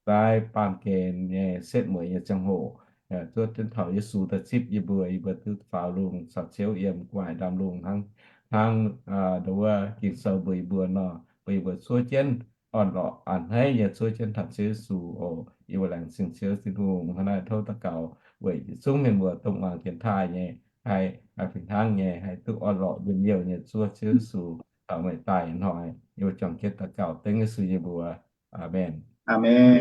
naaiv baamh gen nyei setv mueiz nyei ziangh hoc. Zuov jienv taux Yesu daaih zipv yie mbuo, yie mbuo duqv faaux lungh caux Ziouv yiem gu'nguaaic ndaamv-lungh hnangv, hnangv ndau wuov Ging-Sou mbuox yie mbuo nor, bun yie mbuo zuov jienv orn-lorqc a'hneiv nyei zuov jienv taux Ziouv Yesu oc. Yie mbuo laengz zingh Ziouv Tin-Hungh. Hnangv naaic tov daux gaux weic yietc zungv mienh muoz dongh muangx dienx taaih nyei, haih fih hnangv nyei, haih duqv orn-lorqc njien-youh nyei zuov Ziouv Yesu taux meih daaih hnoi. Yie mbuo juangc jienv daux gaux dengv Yesu nyei mbuox. Aamen. Aamen.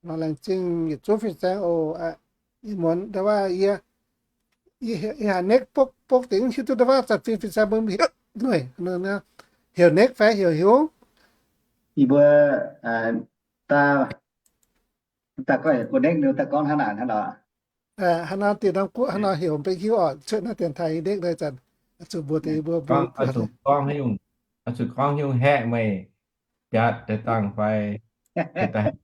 Nor laengz zingh yietc zungv fin-saeng oc. Ih muonz ndau wuov yie, yie haiz nekv bokv deix hiuv duqv ndau wuov zanc fin-saeng mbuo heuc noic, heuc nekv fai heuc hiuv? Yie mbuo daaih, daaih gorngv heuc go nekv, daaih gorngv hnangv naaic hnangv nor. Hnangv nor dieh norm guoqv hnangv nor heuc mbenc hiuv oc. Cuotv naaiv dienx taaih nekv daaih zanc, zuqc mbuox deix mbuo mbuo gorngv, zuqc gorngv hiuv haeqv meih biatc deix dangh fai daaih.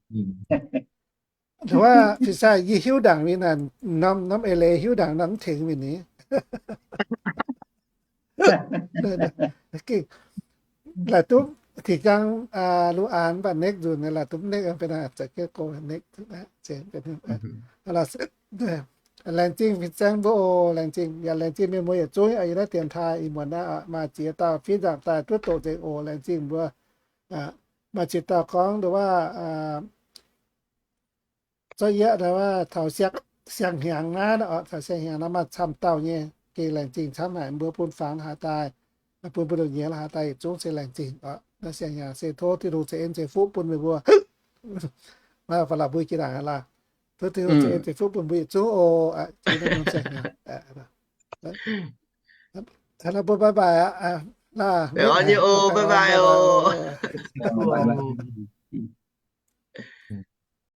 Wuov fin-saeng yie hiuv ndaangc mingh naaic, norm, norm eix leiz hiuv ndaangc norm mv tengx mingh ni. Laaic duqv tengx jangv Lu Aan mv baac nekv nzunc, laaic duqv nekv benx za'gengh go nekv. Laengz zingh fin-saeng mbuo oc, laengz zingh yaac laengz zingh mienh muoz yietc zungv yiem naaiv dienx taaih ih muonz naaiv oc, maaih ziex dauh fiev nzaangc daaih duqv doqc nzengc oc, laengz zingh mbuo. Maaih ziex dauh gorngv nduqc waac zorqv yie nduqc waac taux siang-hnyangx naaiv oc, taux siang-hnyangx naaiv maaih camv dauh nyei, gengh laengz zingh camv haic, mbuo bun fangx la'haaix daaih, bun mbuo nduqc nyiex la'haaix daaih yietc zungv se laengz zingh oc. Naaiv siang-hnyangx se tov Tin-Hungh ceix en ceix fuqv bun meih mbuo. Maiv faaux la'buic jiex ndaangc aqv laac. Tov Tin-Hungh ceix en ceix fuqv bun mbuo yietc zungv oc. Mbuo bye bye aqv. Nyei oc, bye bye oc.